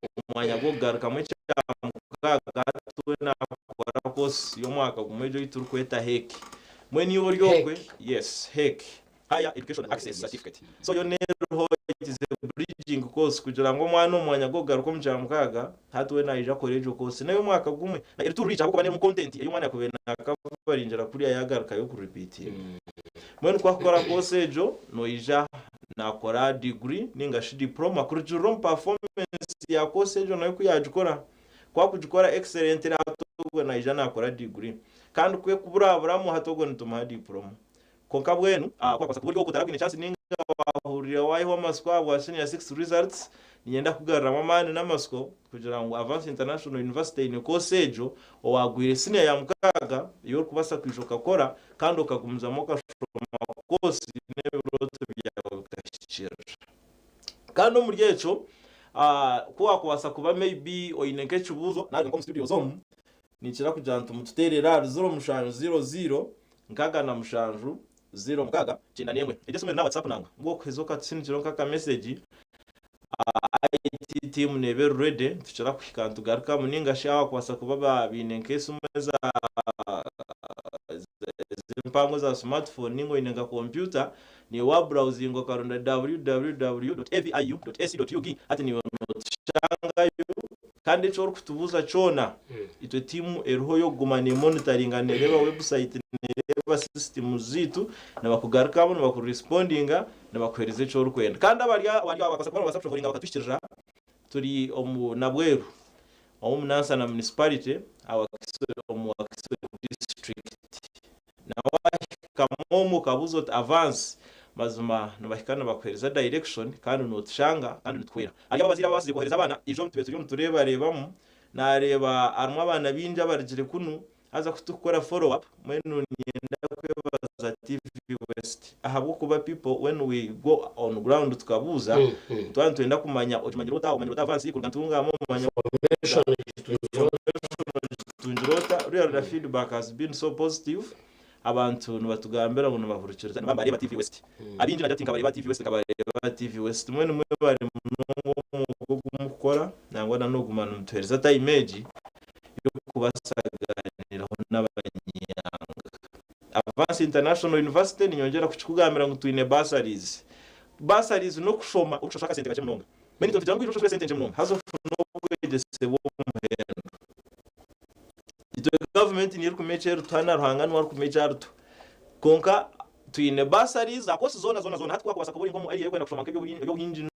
Speaker 10: omu mwanya gw'okugarukamu ekya mukaaga hati we naakora koosi y'omwaka gumwe egyo ei turikweta HEC. Mbwenu iwe ori okwe, yes, HEC, Higher Education Access Certificate. So yo n'eriho it is a bridging course kugira ngu omwana omu mwanya gw'okugaruka omu kya mukaaga hati we naija kukora egyo koosi n'ey'omwaka gumwe. Eri too rich ahabw'okuba n'erimu content ei omwana yaakubaire naakavaringira kuriya yaagarukayo kuripiitinga. Mbwenu ku wakukora koosi egyo, noija naakora diguri nainga shi diporoma kurugiirira omu pafoomensi ya koosi egyo nayo ku yaagikora. Ku akugikora excellently hati obwo naija naakora diguri. Kandi ku ekuburaburamu hati obwo nitumuha diporoma. Kwonka bwenu, ku wakubaasa kuba ori okwo otarabwine chance nainga waahurira waayehwa amatsiko ahabwa senior six results, niinyenda kukugaruramu amaani n'amatsiko kugira ngu Avance International University eine koosi egyo, owaagwire siniya ya mukaaga ei orikubaasa kwija okakora kandi okagumizamu okashoma koosi n'ebirooto byawe bikahikiirira. Kandi omuri ekyo, ku waakubaasa kuba maybe oine nk'ekibuuzo nari nk'omu studios omu, ninkira kugira nti mututeerere ahari 0700 67 06 91. Egyo esimu eri n'aha WhatsApp nangwa. Mbwenu okuheza okatusindikiraho nk'akamesegi, IT team neeba eri ready, nitukira kuhika nitugarukamu nainga shi abakubaasa kuba baine nk'esimu eza ez'empango eza smartphone nainga oine nka kompyuta, naiwe waaburawuzinga okaronda www.aviu.ac.ug hati naiwe notushangayo kandi eki orikutubuuza kyona itwe tiimu eriho y'okuguma neemonitaringa neereeba webusayiti neereeba sisitimu zaitu nibakugarukamu nibakurespondinga nibakuheereza eki orikwenda. Kandi abari abari aho bakabaasa kuba nibabaasa kushohoringa bakatuhikirira turi omu Nabweru omu Nansana Municipality omu Wakiso District. Na waahikamu omu okabuuza oti Avance, mazima nibahika nibakuheereza direction kandi nootushanga kandi nituhwera. Hariyo abazaire ababaasize kwohereza abaana ijo tube turiyo nitureebareebamu, naareeba harimu abaana baingi abarugire kunu Haza ku turikukora follow up mbwenu niinyenda kwebaza TV West ahabw'okuba people when we go on ground tukabuuza nituba nitwenda kumanya okimanyire ota, omanyire ota avansi kuruga Ntungamo omanya information ogitungire ota, really the feedback has been so positive abantu nibatugambira ngu nibahurikiriza nibaba nibareeba TV West. Abaingi nagira ati nkabareeba aha TV West nkabareeba aha TV West mbwenu mwebare munonga omwogo ogu murikukora nangwa na n'okuguma nimutuheereza time egi. y'okubasaganiraho n'abanyanga. Avance International University ninyongyera kukikugambira ngu twine bursaries. Bursaries n'okushoma orikushashura akasente kakye munonga. Mbwenu itwe nitugira ngu oije oshashure esente nkye munonga haza ofune obwegyese bw'omuhendo. Itwe gavumenti niyo erikumanya eki erituha na Ruhanga niwe arikumanya eki arituha. Kwonka twine bursaries za course zoona zoona zoona. Hati ku wakubaasa kuba ori nk'omu area y'okwenda kushoma nk'eby'obuhingi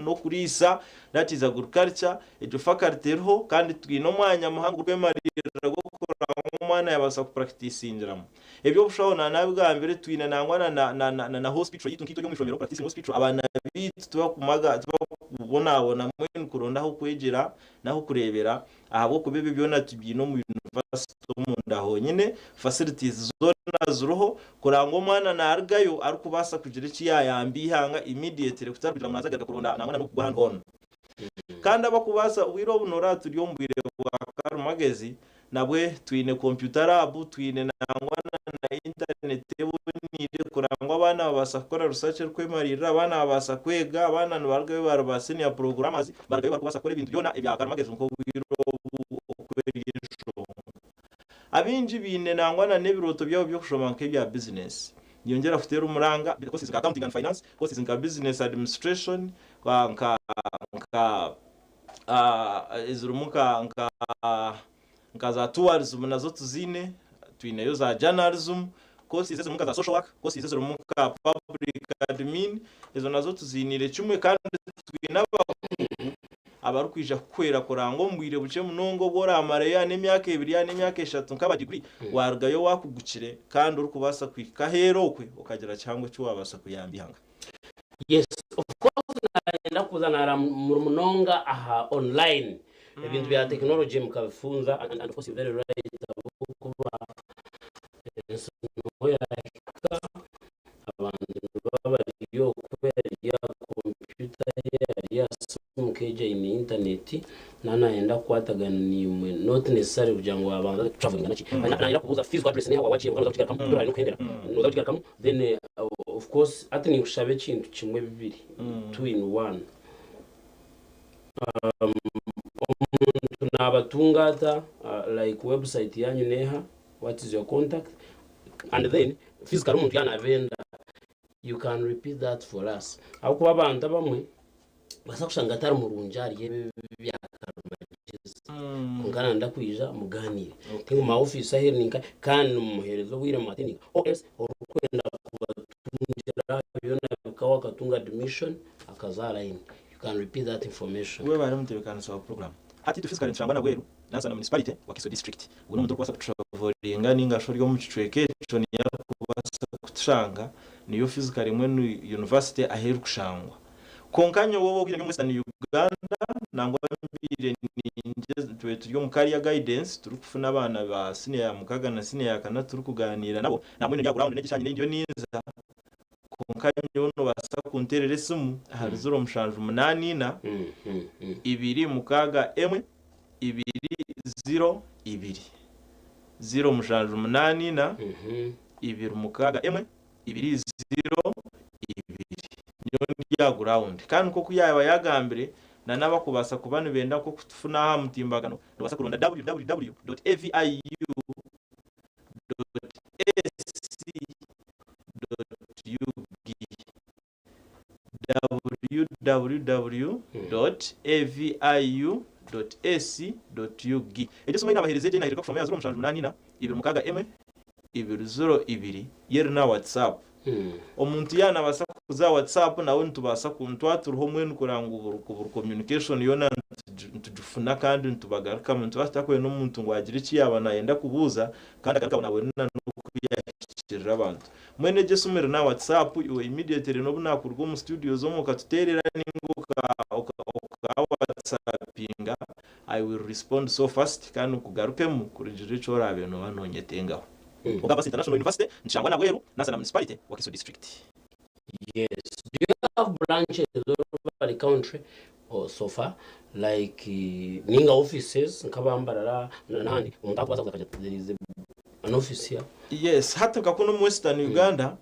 Speaker 10: n'okuriisa, that is agriculture, egyo faculty eriho kandi twine omwanya muhango ogurikwemariirira gw'okurora ngu omwana yaabaasa kupurakitisingiramu. Eby'obushaho naanabigambire, twine nangwa na hospital yaitu nkaitwe eri omu ishomero, practicing hospital, abaana baitu tibakubonabona mbwenu kuronda ah'okwegyera n'ah'okureebera ahabw'okuba ebyo byona tubiine omu yunivasite omunda honyine, facilities zoona ziriho kureba ngu omwana narugayo arikubaasa kugira eki yayamba eihanga immediately kutari kugira ngu naaza kugaruka kuronda nangwa n'okugwa ahandi hoona. Kandi abakubaasa obwire obu noreeba turi omu bwire bwa karimagezi nabwe twine computer lab, twine nangwa na internet. eboniire kureba ngu abaana babaasa kukora research erikwemariirira, abaana babaasa kwega, abaana nibarugayo bari ba senior programmers, barugayo barikubaasa kukora ebintu byona ebya karimagezi nk'obwire obu oku eri enshonga. Abaingi baine nangwa na n'ebirooto byabo by'okushoma nk'ebya bizinesi. Nyongyera kuteera omuranga courses nka accounting and finance, courses nka business administration, nka nka ezirimu nka nka nka za tourism nazo tuziine, twineyo za journalism, courses ezirimu nka za social work, courses ezirimu nka public admin, ezo nazo tuziiniire kimwe kandi twine abakugu abarikwija kukuhwera kuranga omu bwire bukye munonga obu oraamarayo yaaba n'emyaka ebiri yaaba n'emyaka eshatu nk'aba diguri, waarugayo waakugukire kandi orikubaasa kuhika aheeru okwe okagira kihango eki waabaasa kuyamba eihanga.
Speaker 1: Yes of course nayenda kuza naramura munonga aha online ebintu bya technology mukabifunza and of course you're very right ahabw'okuba ensi niho yahika abantu nibaba bari okwe ari aha computer ye ari aha simu nk'egyo aine internet na nayenda kukwatagana naimwe not necessarily kugira ngu wabanza travelling naki nayenda kubuuza physical address neha wawakiire noza kukigarukamu turare nokuhendera noza kukigarukamu Then of course hati ninkushaba ekintu kimwe bibiri, two in one. Omuntu nabatunga ata like website yanyu neha, what is your contact and then physically omuntu yaba nabenda you can repeat that for us ahabw'okuba abantu abamwe Nobaasa kushanga atari murungi ahari ebi ebya karimagyezi kwonka nayenda kwija mugaaniire. Ti ngu ofiisi ahu eri ninka kandi nimumuheereza obwire mu attendinga or else orikwenda kubatungira aha byona bikahwa akatunga admission akaza aha line. You can repeat that information.
Speaker 10: Webare mutebekanisa wa program. Hati itwe physically nitushangwa na bweru, Nansana municipality, Wakiso district. Ogwo n'omuntu orikubaasa kutravolinga ninga shi ori omu kicweka ekyo niyo arikubaasa kutushanga, niyo physically mbwenu university ahu erikushangwa. Kwonka nyowe obwire ndi omu Western Uganda nangwa mbaire ningyeza tubaire turi omu career guidance turikufuna abaana ba senior ya mukaga na senior ya kana turikuganiira nabo nambwenu ndi aha ground n'egi eshaaha nyine ndiyo ninza kwonka nyowe nobaasa kunteerera esimu ahari 0784 261 202 0784 261 202 Nyowe ndi aha ground. Kandi nk'oku yaaba yaagambire, na n'abakubaasa kuba nibenda nk'okutufuna aha mutimbagano, nobaasa kuronda www dot aviu dot ac dot ug, www dot aviu dot ac dot ug. Egyo esimu ei naabaheereza egyo ei naaheereka kushoma ya 0784 26 202 yeri n'aha WhatsApp. Omuntu yaaba naabaasa kuza aha WhatsApp nawe nitubaasa ku nituba turiho mbwenu kureba ngu buri buri communication yoona nitugifuna kandi nitubagarukamu. Nituba tutakwenda omuntu ngu agire eki yaaba naayenda kubuuza kandi agaruke abonabone na n'oku yaahikirira abantu. Mbwenu egyo esimu eri n'aha WhatsApp iwe immediately n'obu naakuruga omu studios omu okatuteerera nainga oka oka oka WhatsAppinga I will respond so fast kandi nkugarukemu kurugiirira eki oraabe nooba noonyetengaho. Ogabas International University nitushangwa Nabweru, Nansana Municipality, Wakiso District.
Speaker 1: Yes, do you have branches all over the country or so far like ninga offices nkaba Mbarara n'ahandi omuntu akubaasa kuza akagira there is a, an office here?
Speaker 10: Yes, hati nka kunu omu Western Uganda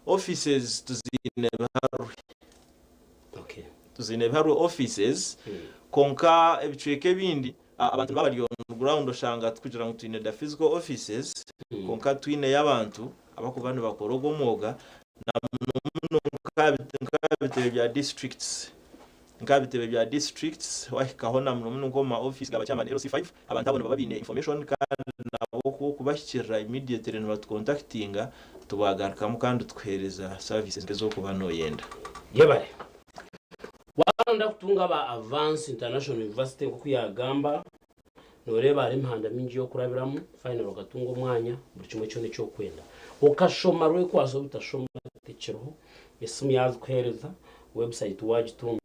Speaker 10: offices tuziine biharwe.
Speaker 1: Okay.
Speaker 10: Tuziine biharwe offices kwonka ebicweka ebindi abantu nibaba bari on ground oshanga tikugira ngu twine the physical offices kwonka twineyo abantu abakuba nibakora ogwo omwoga na muno muno nk'aha bitebe bya districts nk'aha bitebe bya districts wahikaho na muno muno nk'omu ma office ga ba chairman LC5 abantu abo nibaba baine information kandi nabo kubahikirira immediately nibatukontakitinga tubagarukamu kandi tukuheereza services nk'ez'okuba noyenda.
Speaker 1: Yebare. Waronda kutunga aba Avance International University nk'oku yagamba, noreeba hariho emihanda mingi y'okurabiramu, finally okatunga omwanya, buri kimwe kyona eki orikwenda. Okashoma rwekwasa obutashoma tekiriho, esimu yazikuheereza, website wagitunga,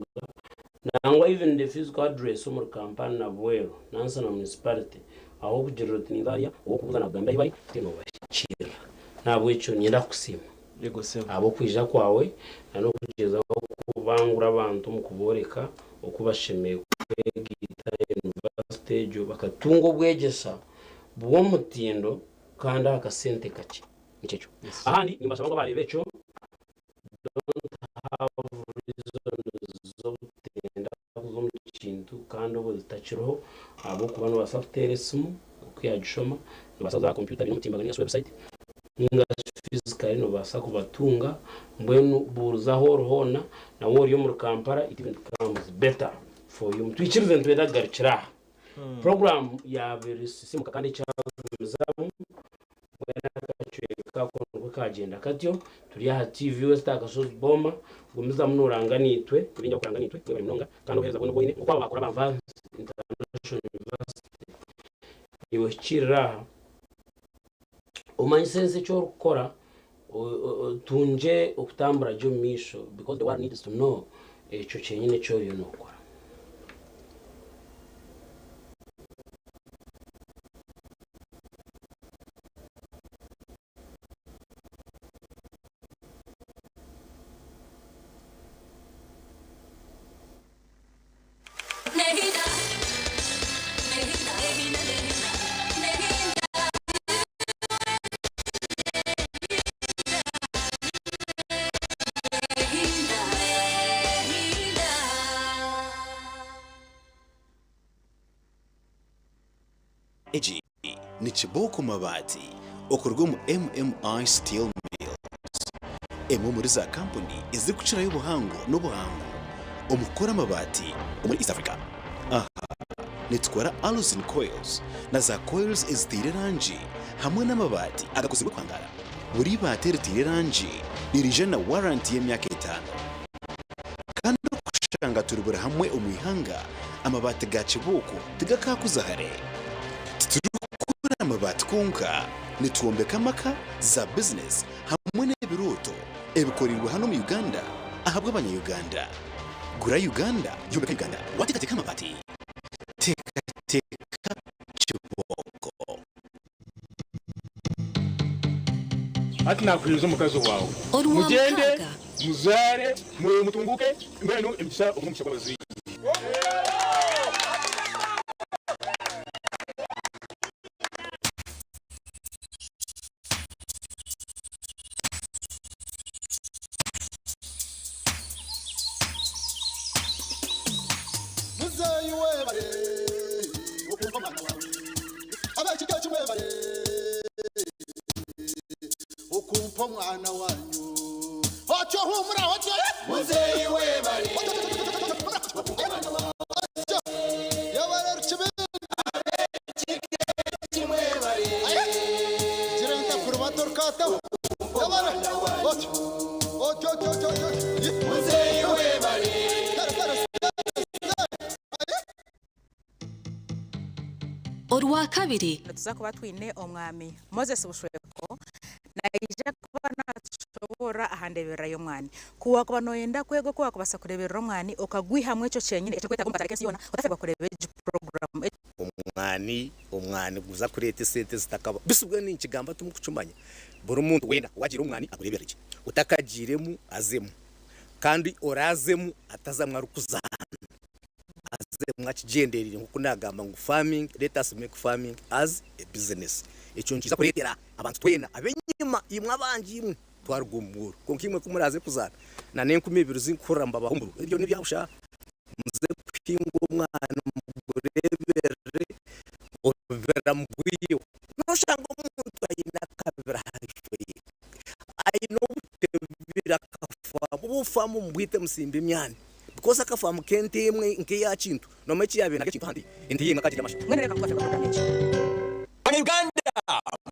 Speaker 1: nangwa even the physical address omuri Kampala na Bweru, Nansana Municipality, ahu okugirira oti ninza hariya, ow'okubuuza nakugambira ahu bari, then nobahikiirira. Nahabwekyo niinyenda kukusiima.
Speaker 10: Yego sebo.
Speaker 1: Ahabw'okwija kwawe na n'okugyezaho kubangura abantu omu kubooreka oku bashemereire kwegaita aha yunivasite egyo bakatunga obwegyesa bw'omutindo kandi aha kasente kakye. Nikyo ekyo. Ahandi nimbashaba ngu abareeba ekyo don't have reasons z'obutenda kuza omu kintu kandi obwo zitakiriho ahabw'okuba nobaasa kuteera esimu oku yagishoma, nobaasa kuza aha kompyuta baine omutimbagano ningashi website ninga shi physically nobaasa kubatunga mbwenu buuriza ahu ori hoona na waaba ori omuri Kampala it even becomes better for you. Twikirize nitwenda kugarukira aha. Puroguraamu yaabaire esisiimuka kandi ekyagumizamu mbwenu akacweka ako nikwo kaagyenda katyo. Turi aha TV West aha Kashozi Boma. Gumizamu nooranga naitwe, nibaija kukuranga naitwe mwebare munonga kandi obuheereza bwona obu oine nk'oku abo baakora aba Vance International University. Iwe hikiirira aha omanyise ensi eki orikukora, otungye okutambura gye omu maisho because the world needs to know ekyo kyenyine eki oriyo nookora.
Speaker 7: Egi ni kibooko mabaati okuruga omu MMI Steel Mills, emwe omuri za kampuni ezirikukirayo obuhango n'obuhangu omu kukora amabaati omuri East Africa. Aha nitukora Alusin Coils na za coils eziteire erangi hamwe n'amabaati agakozirwe kwangara. Buri ibaati eriteire erangi niriija na waranti y'emyaka etaano. Kandi okushanga turi buri hamwe omu ihanga, amabaati ga kibuuko tigakaakuza hare. Titurikukora amabaati kwonka, nitwombeka amaka, za bizinesi hamwe n'ebirooto ebikoreirwe hanu omu Uganda ahabw'abanya-Uganda. Gura Uganda, yombeka Uganda. Waateekateeka amabaati, teekateeka kibooko.
Speaker 11: Hati naakuheereza omukazi waawe.
Speaker 12: Orwa
Speaker 11: Mugyende,
Speaker 12: mukaaga.
Speaker 11: muzaare, mutunguuke, mbwenu emigisha ogume omugisha gw'abazaire.
Speaker 13: Muzeeyi webare okumpa omwana wawe Ab'ekika eki mwebare okumpa omwana wanyu Otyo humura otyo Muzeeyi webare okumpa omwana wawe Otyo yebare Rukibindi Ab'ekika eki mwebare Gira ntakurubata orukataho Yebare otyo Otyo otyo otyo otyo Muzeeyi webare Tera tera
Speaker 12: Orwakabiri.
Speaker 14: Nituza kuba twine Omwami Moses Bushweko naija kuba natushoboorora aha ndeeberera y'omwani. Ku waakuba nooyenda kwega oku waakubaasa kureeberera omwani okagwihamu ekyo kyenyine ekirikwetaaga omu katare k'ensi yoona, otaferwa kureeba egi puroguraamu.
Speaker 15: Omwani, omwani guza kureeta esente zitakaba. Bisi mbwenu ninkigamba timukukimanya. Buri muntu weena owagiire omu mwani agureeberere gye. Otakagiiremu azemu. Kandi oraazemu atazamu arikuzaana. Azemu akigyendereire nk'oku naagamba ngu farming, let us make farming as a business. Ekyo nikiija kureetera abantu twena ab'enyima, imwe abangi imwe twaruga omu bworo. Kwonka imwe ku muraaze kuzaana na n'enkumi ibiri zinkuhurira nibabaha omururu, ebyo n'ebya busha. Muze kuhinga omwana mugureeberere obiramu bwiiwe. Noshanga omuntu aine akabira ahaifo ye, aine obutebe akafamu, obufamu mubwite musimbe emyani because akafamu k'ente emwe nk'eya Kintu nomanya eki yabaire narya Kintu aha nte ye, ente ye emwe akagirya amasha.
Speaker 14: Mbwenu reka nkukwase puroguramu egi.
Speaker 8: Banyarwanda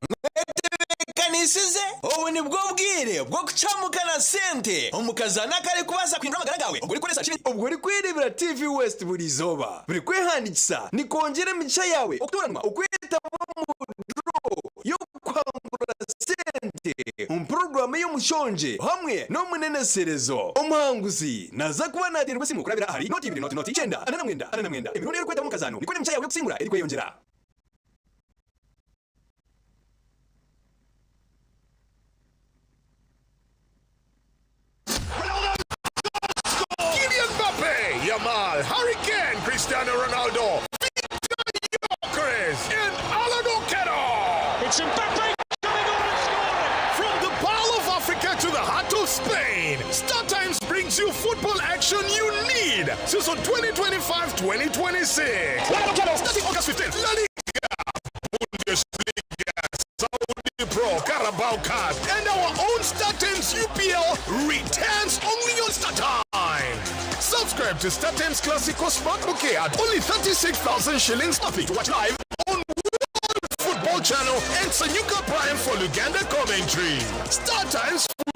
Speaker 8: mwetebeekanisize? Obu nibwo bwire bw'okucamuka na sente omu kazaano akarikubaasa kuhindura amagara gaawe obwo orikukoresa shilingi. Obwo orikwereebera TV West buri izooba. Buri kwehandiikisa nikwongyera emigisha yaawe okutoranwa okwetaba omu draw y'okuhangura sente omu puroguraamu ey'omushongye hamwe n'omuneneserezo. Omuhanguzi naaza kuba naateererwa esimu kurabira ahari nooti ibiri nooti nooti kyenda ana na mwenda ana na mwenda. Emirundi ei orikwetaba omu kazaano nikwo n'emigisha yaawe y'okusingura erikweyongyera.
Speaker 5: Kylian Mbappe, Yamal, Harry Kane, Cristiano Ronaldo, Viktor Gyökeres, and Alan Okello. It's Mbappe coming on and scoring from Spain. Star Times brings you football action you need. Season 2025-2026. Starting August 15th, La Liga, Bundesliga, Saudi Pro, Carabao Cup, and our own Star Times UPL returns only on Star Times. Subscribe to Star Times Classico Smart Bouquet at only 36,000 shillings monthly to watch live on World Football Channel and Sanyuka Prime for Luganda commentary. Star Times Football.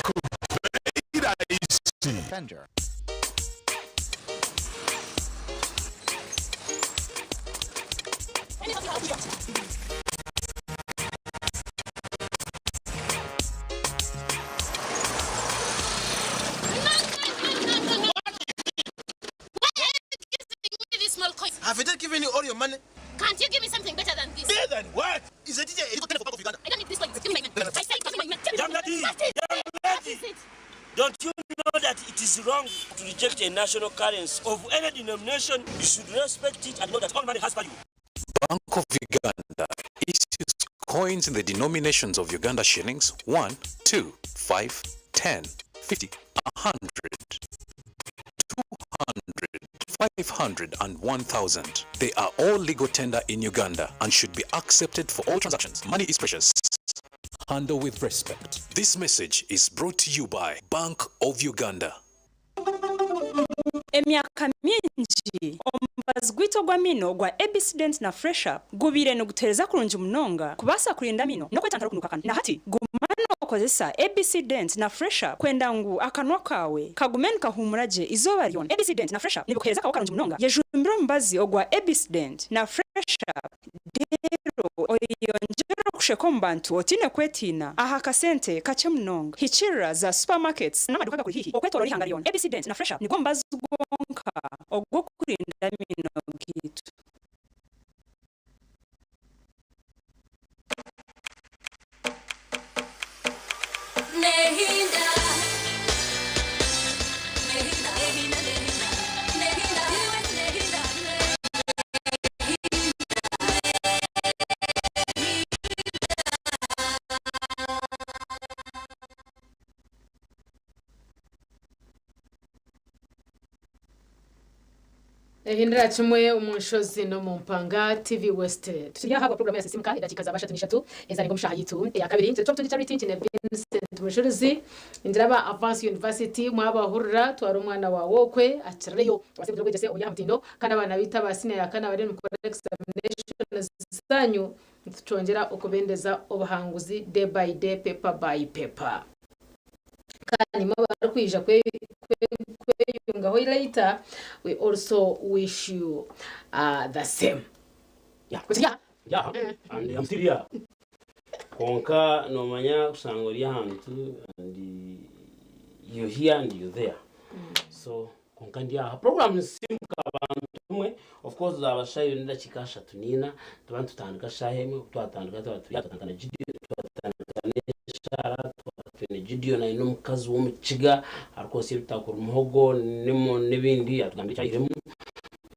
Speaker 5: Kubeira
Speaker 12: Fender.
Speaker 13: Have you given you all your money?
Speaker 16: Can't you give me something better than this?
Speaker 13: Better than what? Is a teacher a little of Uganda?
Speaker 16: I don't need this coins. Give me my money. I said give me my money.
Speaker 17: Young lady,
Speaker 16: What is
Speaker 17: young
Speaker 16: it? What
Speaker 17: lady.
Speaker 16: is it?
Speaker 17: Don't you know that it is wrong to reject a national currency of any denomination? You should respect it and know that all money has value.
Speaker 18: Bank of Uganda issues coins in the denominations of Uganda shillings 1, 2, 5, 10, 50, 100, 200, 500, and 1000. They are all legal tender in Uganda and should be accepted for all transactions. Money is precious. Handle with respect. This message is brought to you by Bank of Uganda.
Speaker 19: Emyaka mingi omubazi gwaitu ogw'amaino gwa ABC Dent na Fresh Up gubaire nigutuheereza kurungi munonga kubaasa kurinda amaino n'okwetantara okunuuka akanwa. Na hati guma nookozesa ABC Dent na Fresh Up kwenda ngu akanwa kaawe kagume nikahuumura gye eizooba ryona. ABC Dent na Fresh Up nibikuheereza akahoho karungi munonga. Yejumbire omubazi ogwa ABC Dent na Fresh Up reero oyeyongyere okusheka omu bantu otaine kwetiina aha kasente kakye munonga. Hikiirira za supermarkets n'amaduuka agakuri haihi okwetooroora eihanga ryona. ABC Dent na Fresh Up nigwo mubazi gwonka ogw'okurinda amaino gaitu.
Speaker 16: Nehinda. Nehinda. Nehinda. Nehinda. Nehinda.
Speaker 2: Ehindura kimwe omu nshozi n'omu mpanga TV West. Turi aha program ya Sisimuka edakiika zaba 33 ezarenga omu shaaha yitu eya kabiri. Nitwe tundi Charity Nkine Vincent Mushurizi ndiraba Avance University mwabahurira twara omwana wawe okwe akirireyo abase kugira obwegyese oburi aha mutindo kandi abaana baitu aba senior ya kana bariyo nimukora examinations zanyu nitukyongyera okubendeza obuhanguzi day by day paper by paper. Kandi nimwe abarikwija kweyungaho later, we also wish you the same.
Speaker 1: Yeah.
Speaker 2: Kutia?
Speaker 1: Yeah. And I'm still here. Konka nomanya kusanga ori ahantu and you here and you there. So konka ndi aha program nsimuka abantu mwe of course zabashayo n'edakika 34 tuba tutandika shaha emwe twatandika tuba twatandika na Gideon twatandika n'eshara twatwine Gideon aine omukazi w'omukiga arikwotsya ebitakuri muhogo nimo n'ebindi atugambire ekyahiremu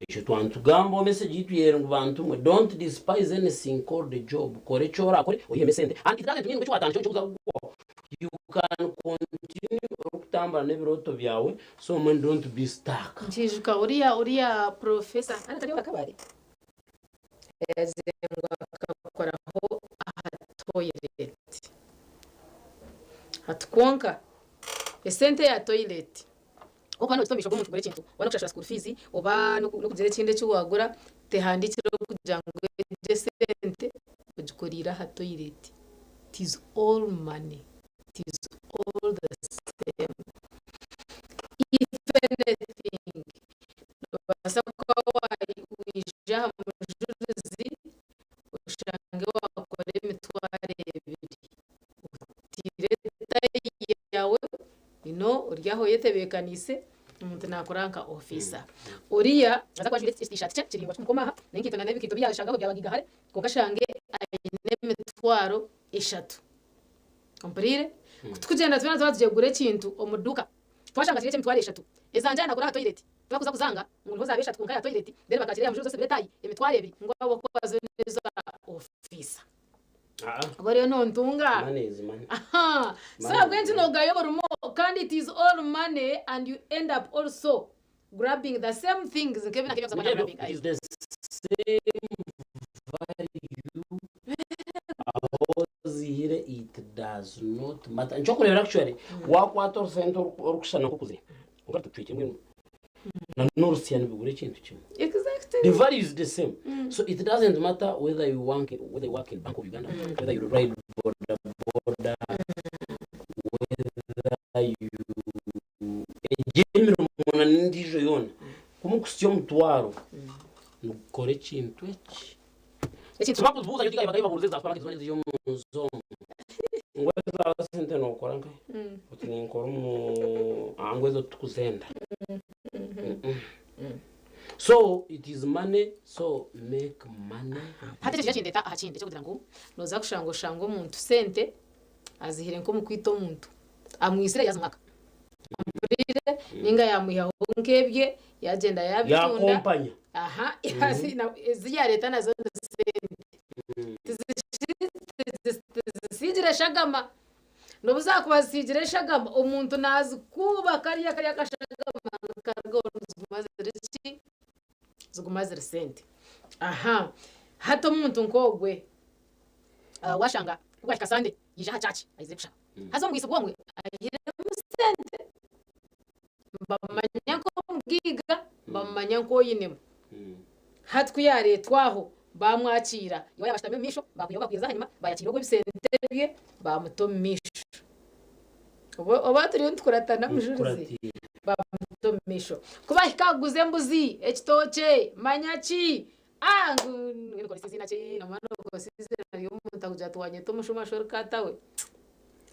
Speaker 1: ekyo twantugamba message yitu yeri ngu bantu mwe don't despise anything called a job kora eki orakore oyihemu esente and it doesn't mean ngu eki watandika nikyo kikuza kugwaho you can continue orikutambura n'ebirooto byawe so mbwenu don't be stuck.
Speaker 2: Nkiijuka uriya uriya professor hanu tari Kabale yagizire ngu akakoraho aha toilet hati kwonka esente ya toilet okuba nokita omu maisho g'omuntu kugura ekintu oba n'okushashura school fees oba n'okugira ekindi eki wagura tehandikireho kugira ngu egyo esente ogikoriire aha toilet it is all money it is all the same if anything nobaasa kuba waija aha mujurizi oshange wakora 20,000 otiire tayi yaawe ino ori aho oyetebeekaniise omuntu naakora nka ofiisa oriya aza kuba ajwaire eki-t-shirt kye kiraingwa ky'omukoma aha n'enkaito n'ebikaito bi yaashangaho byabagiga hare kwonka ashange aine 30,000 ompuriire ku tukugyenda twena twaba tugiye kugura ekintu omu duuka twashanga kiri eky'emitwaro 3 ezangye aha nakora aha toilet tibakuza kuzanga ngu niho zaaba 3 kwonka aha toilet then bakaakira aha mujuzi osibire etayi 20,000 ngu ahabw'okuba zo n'eza ofiisa. Oba oriyo nontunga.
Speaker 1: Money is money.
Speaker 2: Aha. So
Speaker 1: Money.
Speaker 2: ahabw'enki nogaya omurimo kandi it is all money and you end up also grabbing the same things nk'ebi
Speaker 1: It is the same value aho ozihire it does not matter. Nikyokureebera actually wakwata orusente orukushushana nk'okuzire kwonka rutucwekire mbwenu na n'orusya nibigura ekintu kimwe.
Speaker 2: Exactly.
Speaker 1: The value is the same. So it doesn't matter whether you work whether you work in Bank of Uganda, whether you ride boda boda, whether you egyo emirimo na n'endiijo yoona. Ku mukusya omutwaro nigukora ekintu eki.
Speaker 2: Ekintu
Speaker 1: Tibakubuuza nyowe tigaye babuurize za supermarket zoona eziri omu nju omu. Ngu ezaawe sente nookora nkahi? Oti ninkora omu aha ngu ezo titukuzenda. So it is money so make money.
Speaker 2: Hati ekyo kindeeta aha kindi eky'okugira ngu nooza kushanga oshange omuntu sente azihire nk'omu kwita omuntu amwitsire yaaza omwaka ampuriire ninga yaamwihaho nk'ebye yaagyenda yaabitunda
Speaker 1: Yakompanya.
Speaker 2: aha ezi yaareeta nazo ni sente tizisiigire shagama N'obu zaakuba zisiigire eshagama, omuntu naazikuuba kariya kariya akashagama nikarugaho niziguma ziri ki? Ziguma ziri sente. Aha, hati omuntu nk'ogwe waashanga ku bwahika Sande yaija aha church aizire kushaba, haza omu bwaiso bw'omwe aihiremu sente, nibamumanya nk'omugaiga, nibamumanya nk'oinemu. Hati ku yaareetwa aho, baamwakiira. Iwe yaaba ashutami omu maisho, baakwihaho bakwiriza ahanyima, baayakiira ogwo ebisente bye, baamuta omu maisho. Oba turiyo nitukuratana mujurizi? Baamuta omu maisho. Ku bahika kuguza embuzi, ekitookye, manya ki, ah ngu nkoresa eiziina ki, noomanya nookoresa eiziina ry'omuntu akugira ati waanyeta omushuma shi ori kaata we.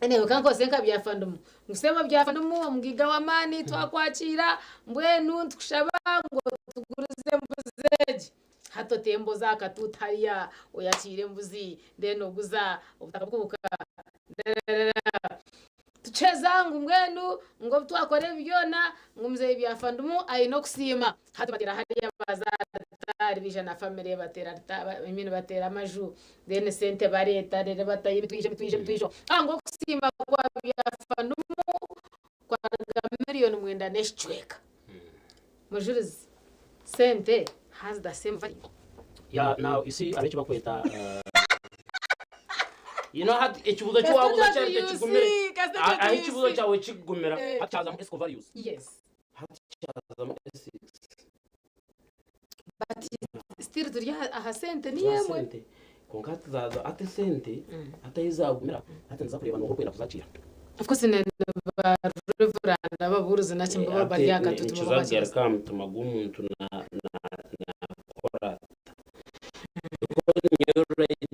Speaker 2: Anyway ka nkozese nka Byafandumu. Ngu sebo Byafandumu omugaiga w'amaani twakwakiira, mbwenu nitukushaba ngu otugurize embuzi egi. Hati ote embuzi aha katuuti hariya oyakiire embuzi then oguza obutaka bukubuka rararara. Tuceza ngu mbwenu ngu obu twakora ebi byona ngu muzeeyi Byafandumu aine okusiima. Hati bateera hariya baza ahari baija na family bateera I mean bateera amaju then sente bareeta reero batayo emitwijo emitwijo emitwijo ah ngu okusiima kwa Byafandumu kwaruga million mwenda n'ekicweka. Mujurizi sente has the same value.
Speaker 1: Yeah, now you see hariho eki bakweta you know hati ekibuuzo eki wabuuza kyari tekigumire ahu ekibuuzo kyawe kikugumira hati kyazamu ethical values.
Speaker 2: Yes.
Speaker 1: Hati kyazamu ethics.
Speaker 2: But still turi aha sente niyo emwe.
Speaker 1: Sente kwonka hati zaza hati esente hati ahu zagumira hati niza kureeba nooha orikwenda kuzakiira.
Speaker 2: Of course na ba reverand ababuurizi naki nibo bari aha katuuti
Speaker 1: Nikiza kugaruka aha mutima gw'omuntu nakora ata. Because nyowe right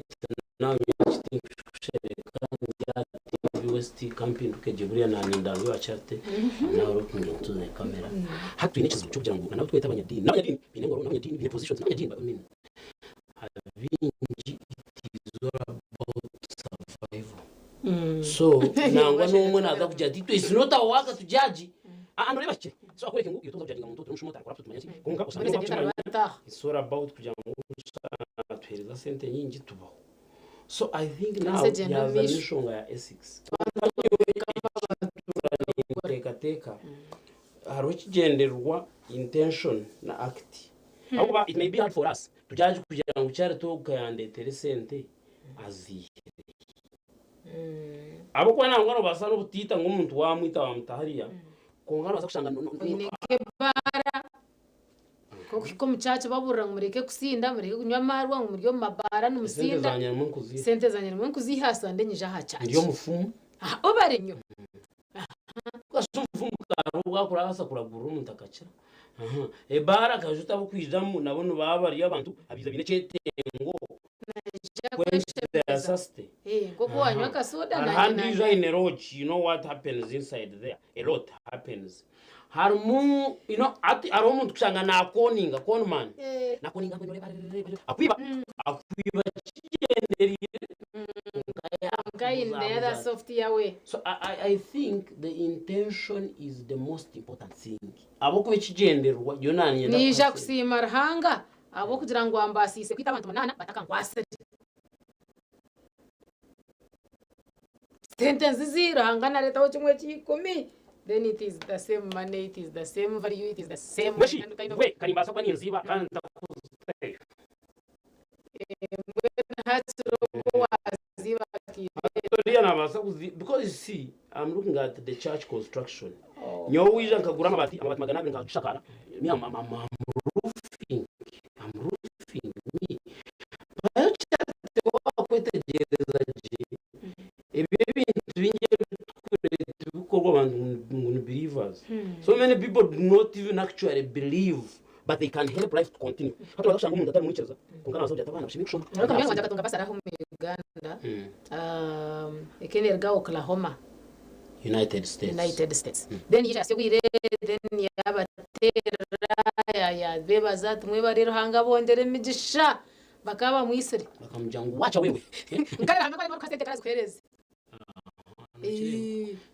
Speaker 1: now nyowe eki tinkushereka ndi aha TV West kampinduke gye buriya naninda ngu owa Charity I'm now looking into the camera. Hati twine ekizibu ky'okugira ngu na nabo twete abanyadiini n'abanyadiini baine engoro n'abanyadiini baine positions n'abanyadiini I mean abaingi it is all about survival. So nangwa n'omwe naaza kugira ati itwe it's not our work to judge. Ah noreeba kihikire. So akworeke ngu iwe toza kujudginga muntu otari mushuma otarikora tumanya ki kwonka osanga
Speaker 2: Mbwenu
Speaker 1: waakimanya
Speaker 2: bataaha.
Speaker 1: it's all about kugira ngu tuheereza sente nyingi tubaho. So I think now
Speaker 2: Kanisa egyenda omu
Speaker 1: yaaza
Speaker 2: maisho.
Speaker 1: n'enshonga ya ethics. Ninteekateeka hariho ekigyendererwa, intention na act. Ahabw'okuba it may be hard for us to judge kugira ngu Charity ogu ka yandeetera esente aziihirehi. Ahabw'okuba nangwa noobaasa n'obutiita ngu omuntu waamwita waamuta hariya, kwonka noobaasa kushanga
Speaker 2: Oine nk'ebaara, nk'okuhika omu church baburira ngu mureke kusinda, mureke kunywa amaarwa, ngu muri omu mabaara
Speaker 1: Esente
Speaker 2: nimusinda.
Speaker 1: zangye nimwo nkuziiha.
Speaker 2: Sente zangye nimwo nkuziiha aha Sunday nyije aha church.
Speaker 1: Ndi omufumu.
Speaker 2: Aha, obare nyo.
Speaker 1: Kasha omufumu hariho obu akurabaasa kuragurira omuntu akakira. Aha. Ebaara akaju tabukwijamu nabo nibaba bari abantu abaija baine ekyetengo
Speaker 2: Naija
Speaker 1: quench their
Speaker 2: kweshemeza.
Speaker 1: thirst.
Speaker 2: Eh, nk'oku wanywa akasoda
Speaker 1: Hariho
Speaker 2: nanye
Speaker 1: andiijo
Speaker 2: nanywa.
Speaker 1: aine lodge, you know what happens inside there, a lot happens. Harimu, you know, hati hariho omuntu kushanga nakoninga, con man,
Speaker 2: Eh.
Speaker 1: nakoninga mbwenu oreeba akwiba, akwiba kigyendereire kwonka
Speaker 2: Kwonka in the other
Speaker 1: yakubuzabuza.
Speaker 2: soft yawe.
Speaker 1: So I, I, I think the intention is the most important thing. Ahabw'okuba ekigyendererwa, nyowe nanyenda
Speaker 2: Niija
Speaker 1: kuha sente.
Speaker 2: kusiima Ruhanga ahabw'okugira ngu ambaasiise kwita abantu munaana batakankwasire. Sente nzizi Ruhanga nareetaho kimwe ky'ikumi then it is the same money it is the same value it is the same
Speaker 1: Mbweshi bwe ka nimbaasa kuba ninziiba kandi ntakuziteyo.
Speaker 2: Mbwenu hakiri obu waaziiba akaija.
Speaker 1: Oriya nabaasa kuzi because you see I'm looking at the church construction. Nyowe waija nkagura amabati amabati 200 nkagishakaara me I'm, I'm, I'm, I'm roofing I'm roofing me. Mpayo charity wakwetegyereza gye ebyo ebintu bingi ebitukureeta bikorwa abantu ngu ni believers. So many people do not even actually believe but they can help life to continue. Hati oraza kushanga omuntu atari mwikiriza kwonka nabaasa kugira ati abaana bashemereire kushoma.
Speaker 2: Ariko munywani wangye akatunga basara aha omu Uganda eka neruga Oklahoma.
Speaker 1: United States.
Speaker 2: United States. Then yaija yasya obwire then yabateerera yabeebaza ati mwebare Ruhanga abongyere emigisha. Bakaba bamwitsire.
Speaker 1: Bakamugira ngu wacha wewe.
Speaker 2: Nkare Ruhanga ku arikuha sente tarazikuheereza.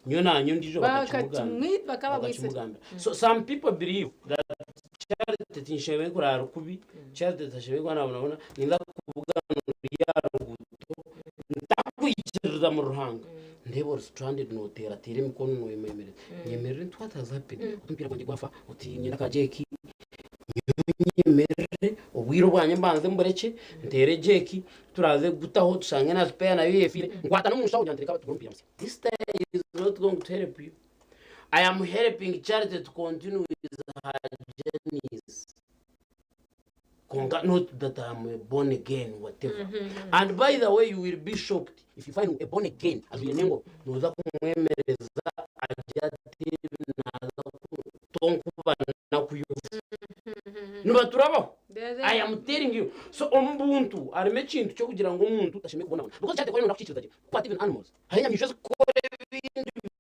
Speaker 1: Nyowe nanye ondiijo
Speaker 2: Bakakimwita bakaba bamwitsire.
Speaker 1: bakakimugambira. So some people believe that charity tinshemereire kuraara kubi, charity tashemereire kuba nabonabona, ninza kubugana ori aha ruguuto ntakwikiririza mu Ruhanga. Ndeeba ori stranded noteerateera emikono noyemerera. Nyemerere nti what has happened? Omupiira gwangye gwafa, oti nyine aka jeki, nyowe nyemerere obwire obwangye mbanze mburekye, nteere jeki, turaze kugutaho tushange na spare nayo efiire, nkwata n'omunshaho ngira nti reka tugure omupiira musya. This time is not going to help you. I am helping Charity to continue with her journeys. Konka not that I am a born again whatever. And by the way you will be shocked if you find a born again ajwaire n'engoro noza kumwemereza agire ati naza tonkuba nakuyoza. Nibaturabaho. I am telling you. So omu buntu harimu ekintu ky'okugira ngu omuntu tashemereire kubonabona. Because Charity ku oriyo kukiikiriza gye kukwata even animals. Hariho enyamaishwa ezikukora ebindi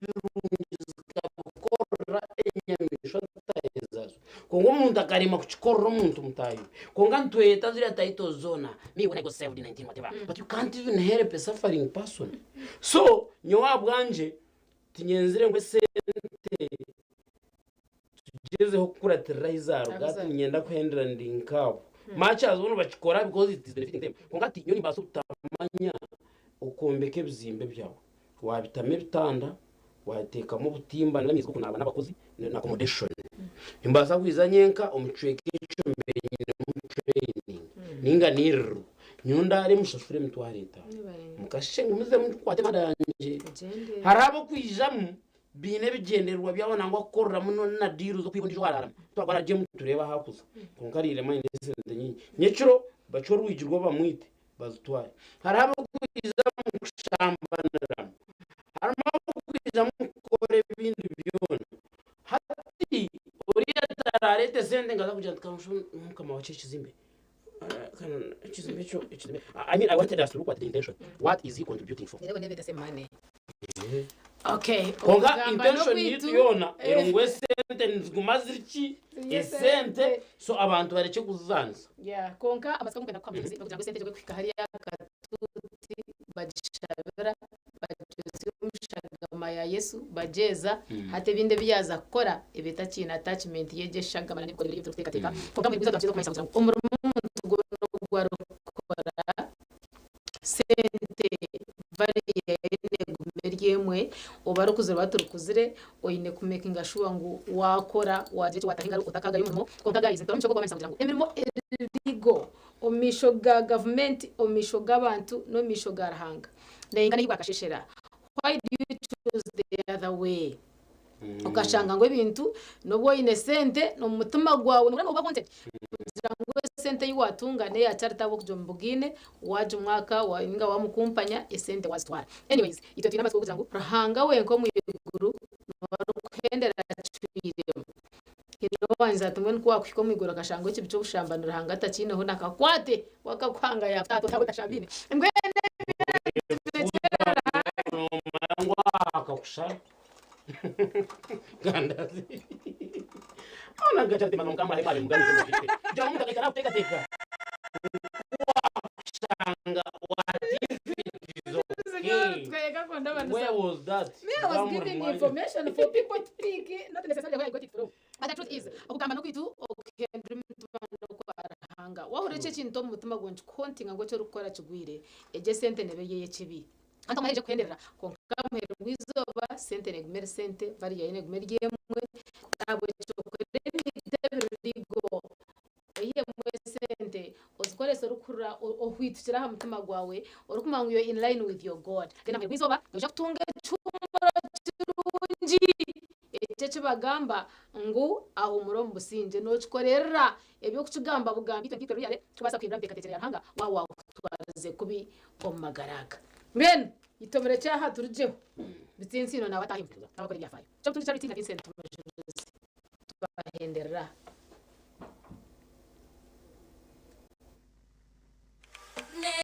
Speaker 1: birungi zikabikorera enyamaishwa zitaahi zaazo. Kwonka omuntu akarema kukikorera omuntu mutaahi we. Kwonka nitweyeta ziriya titles zoona, me when I got saved in 19 whatever, but you can't even help a suffering person. So nyowe ahabwangye tinyenzire ngu esente tugyezeho kukuratirira ahi zaaruga, hati niinyenda kuhendera ndi nkaabo. Much as bo nibakikora because it is benefiting them, kwonka hati nyowe nimbaasa obutamanya okwombeka ebizimbe byawe. Waabitamu ebitanda, waateekamu obutimba n'amaizi g'okunaaba n'abakozi na accommodation. Nimbaasa kwija nyenka omu kicweka ekyo mbe nyinemu training nainga niirirwa. Nyowe ndaare mushashure emitwaro etaano. Mukasheshe ngumizemu nkwate emihanda yangye. Hariho ab'okwijamu Baine ebigyendererwa byabo nangwa kukoreramu na diiru z'okwiba ondiijo waaraaramu. Twagwa aragyemu tureebe ahu akuza. Kwonka ariiremu aine esente nyingi. Nyekiro bacwe orwigi rwe bamwite bazitware. Hariho ab'okwijamu kushambaniramu. Harimu ab'okwijamu kukora ebindi byona. Hati oriya taraareete sente ngu aze kugira nti ka mukama wakyo ekizimbe. Ekizimbe ekyo ekizimbe I mean I wanted us to look at the intention. What is he contributing for?
Speaker 2: Nireba nebeeta same money. Okay.
Speaker 1: Kwonka
Speaker 2: Okugamba
Speaker 1: intention
Speaker 2: n'okwitu.
Speaker 1: yitu yoona eri ngu esente niziguma ziri ki?
Speaker 2: Ziri
Speaker 1: Esente.
Speaker 2: esente.
Speaker 1: So abantu barekye kuzizanisa.
Speaker 2: Yeah, kwonka amatsiko agu nkwenda kukuha mugyezi n'okugira ngu esente egyo kuhika hariya akatuuti bagishabira bagyozya omu shagama ya Yesu bagyeza hati ebindi ebi yaaza kukora ebitakiine attachment y'egyo eshagama n'ebikorwa ebi turikuteekateeka. Kwonka mbwenu twakiriza kumanyisa kugira ngu omurimo omuntu gwona ogu arikukora sente value yaayo neeguma eri emwe, oba orikuzire oba torikuzire oine kumekinga shuwa ngu waakora waagira eki waataho engaro otakaagayo omurimo. Kwonka guys nituba omu kumanyisa kugira ngu emirimo eri legal omu maisho ga gavumenti, omu maisho g'abantu n'omu maisho ga Ruhanga. Nainga n'ei bwakasheshera. Why do you choose the other way? Okashanga ngu ebintu n'obu oine sente omu mutima gwawe noba nooba content kugira ngu esente ei waatunga n'eya charity ahabw'okugira omubugaine waagya omwaka ninga waamukumpanya esente waazitwara. Anyways, itwe twine amatsiko g'okugira ngu Ruhanga wenka omu iguru niwe arikuhendera acwiremu. Haine owaangize ati mbwenu ku waakuhika omu iguru okashanga ekibi ky'obushambani Ruhanga atakiineho nakakwate we akakuhanga yaakuta ati otashambaine. Mbwenu ebyo tubirekyere Ruhanga.
Speaker 1: Noomanya ngu aha akakushara. Gandazi. Ona ngacha ati mukama ahe mugani Kugira omuntu akaikara akuteekateeka. Wakushanga what if it is okay. Where was that?
Speaker 2: Me, I was giving information for people to pick, not necessarily where I got it from. But the truth is, okugamba n'okwaitu okuhindura emitima n'okwa Ruhanga. Wahurira eki ekintu omu mutima gwawe nikikuhontinga ngu eki orikukora kigwire, egyo esente neeba eri ey'ekibi. Hati omara ija kuhenderera kwonka. Kwonka aha muheru gw'eizooba, sente neeguma eri sente, value yaayo neeguma eri emwe. Ahabw'ekyo kora ebintu ebiri legal, oihemu esente, ozikorese orikuhurira ohwitukire aha mutima gwawe, orikumanya ngu you're in line with your God. Then aha muheru gw'eizooba, noija kutunga ekihuumuro kirungi. Ekyo eki bagamba ngu ahuumure omu busingye, nookikorerera eby'okukigamba bugambi. Itwe nkaitwe really tikubaasa kuhindura miteekateekyere ya Ruhanga waaba waakutwarize kubi omu magara aga. Mbwenu itwe murekye aha turugyeho. Bitsintsiino nawe ataahemu abakora ebyafaayo. Ky'obutungi kya Rwitsina Vincent Mujuzi. Twahenderera aha.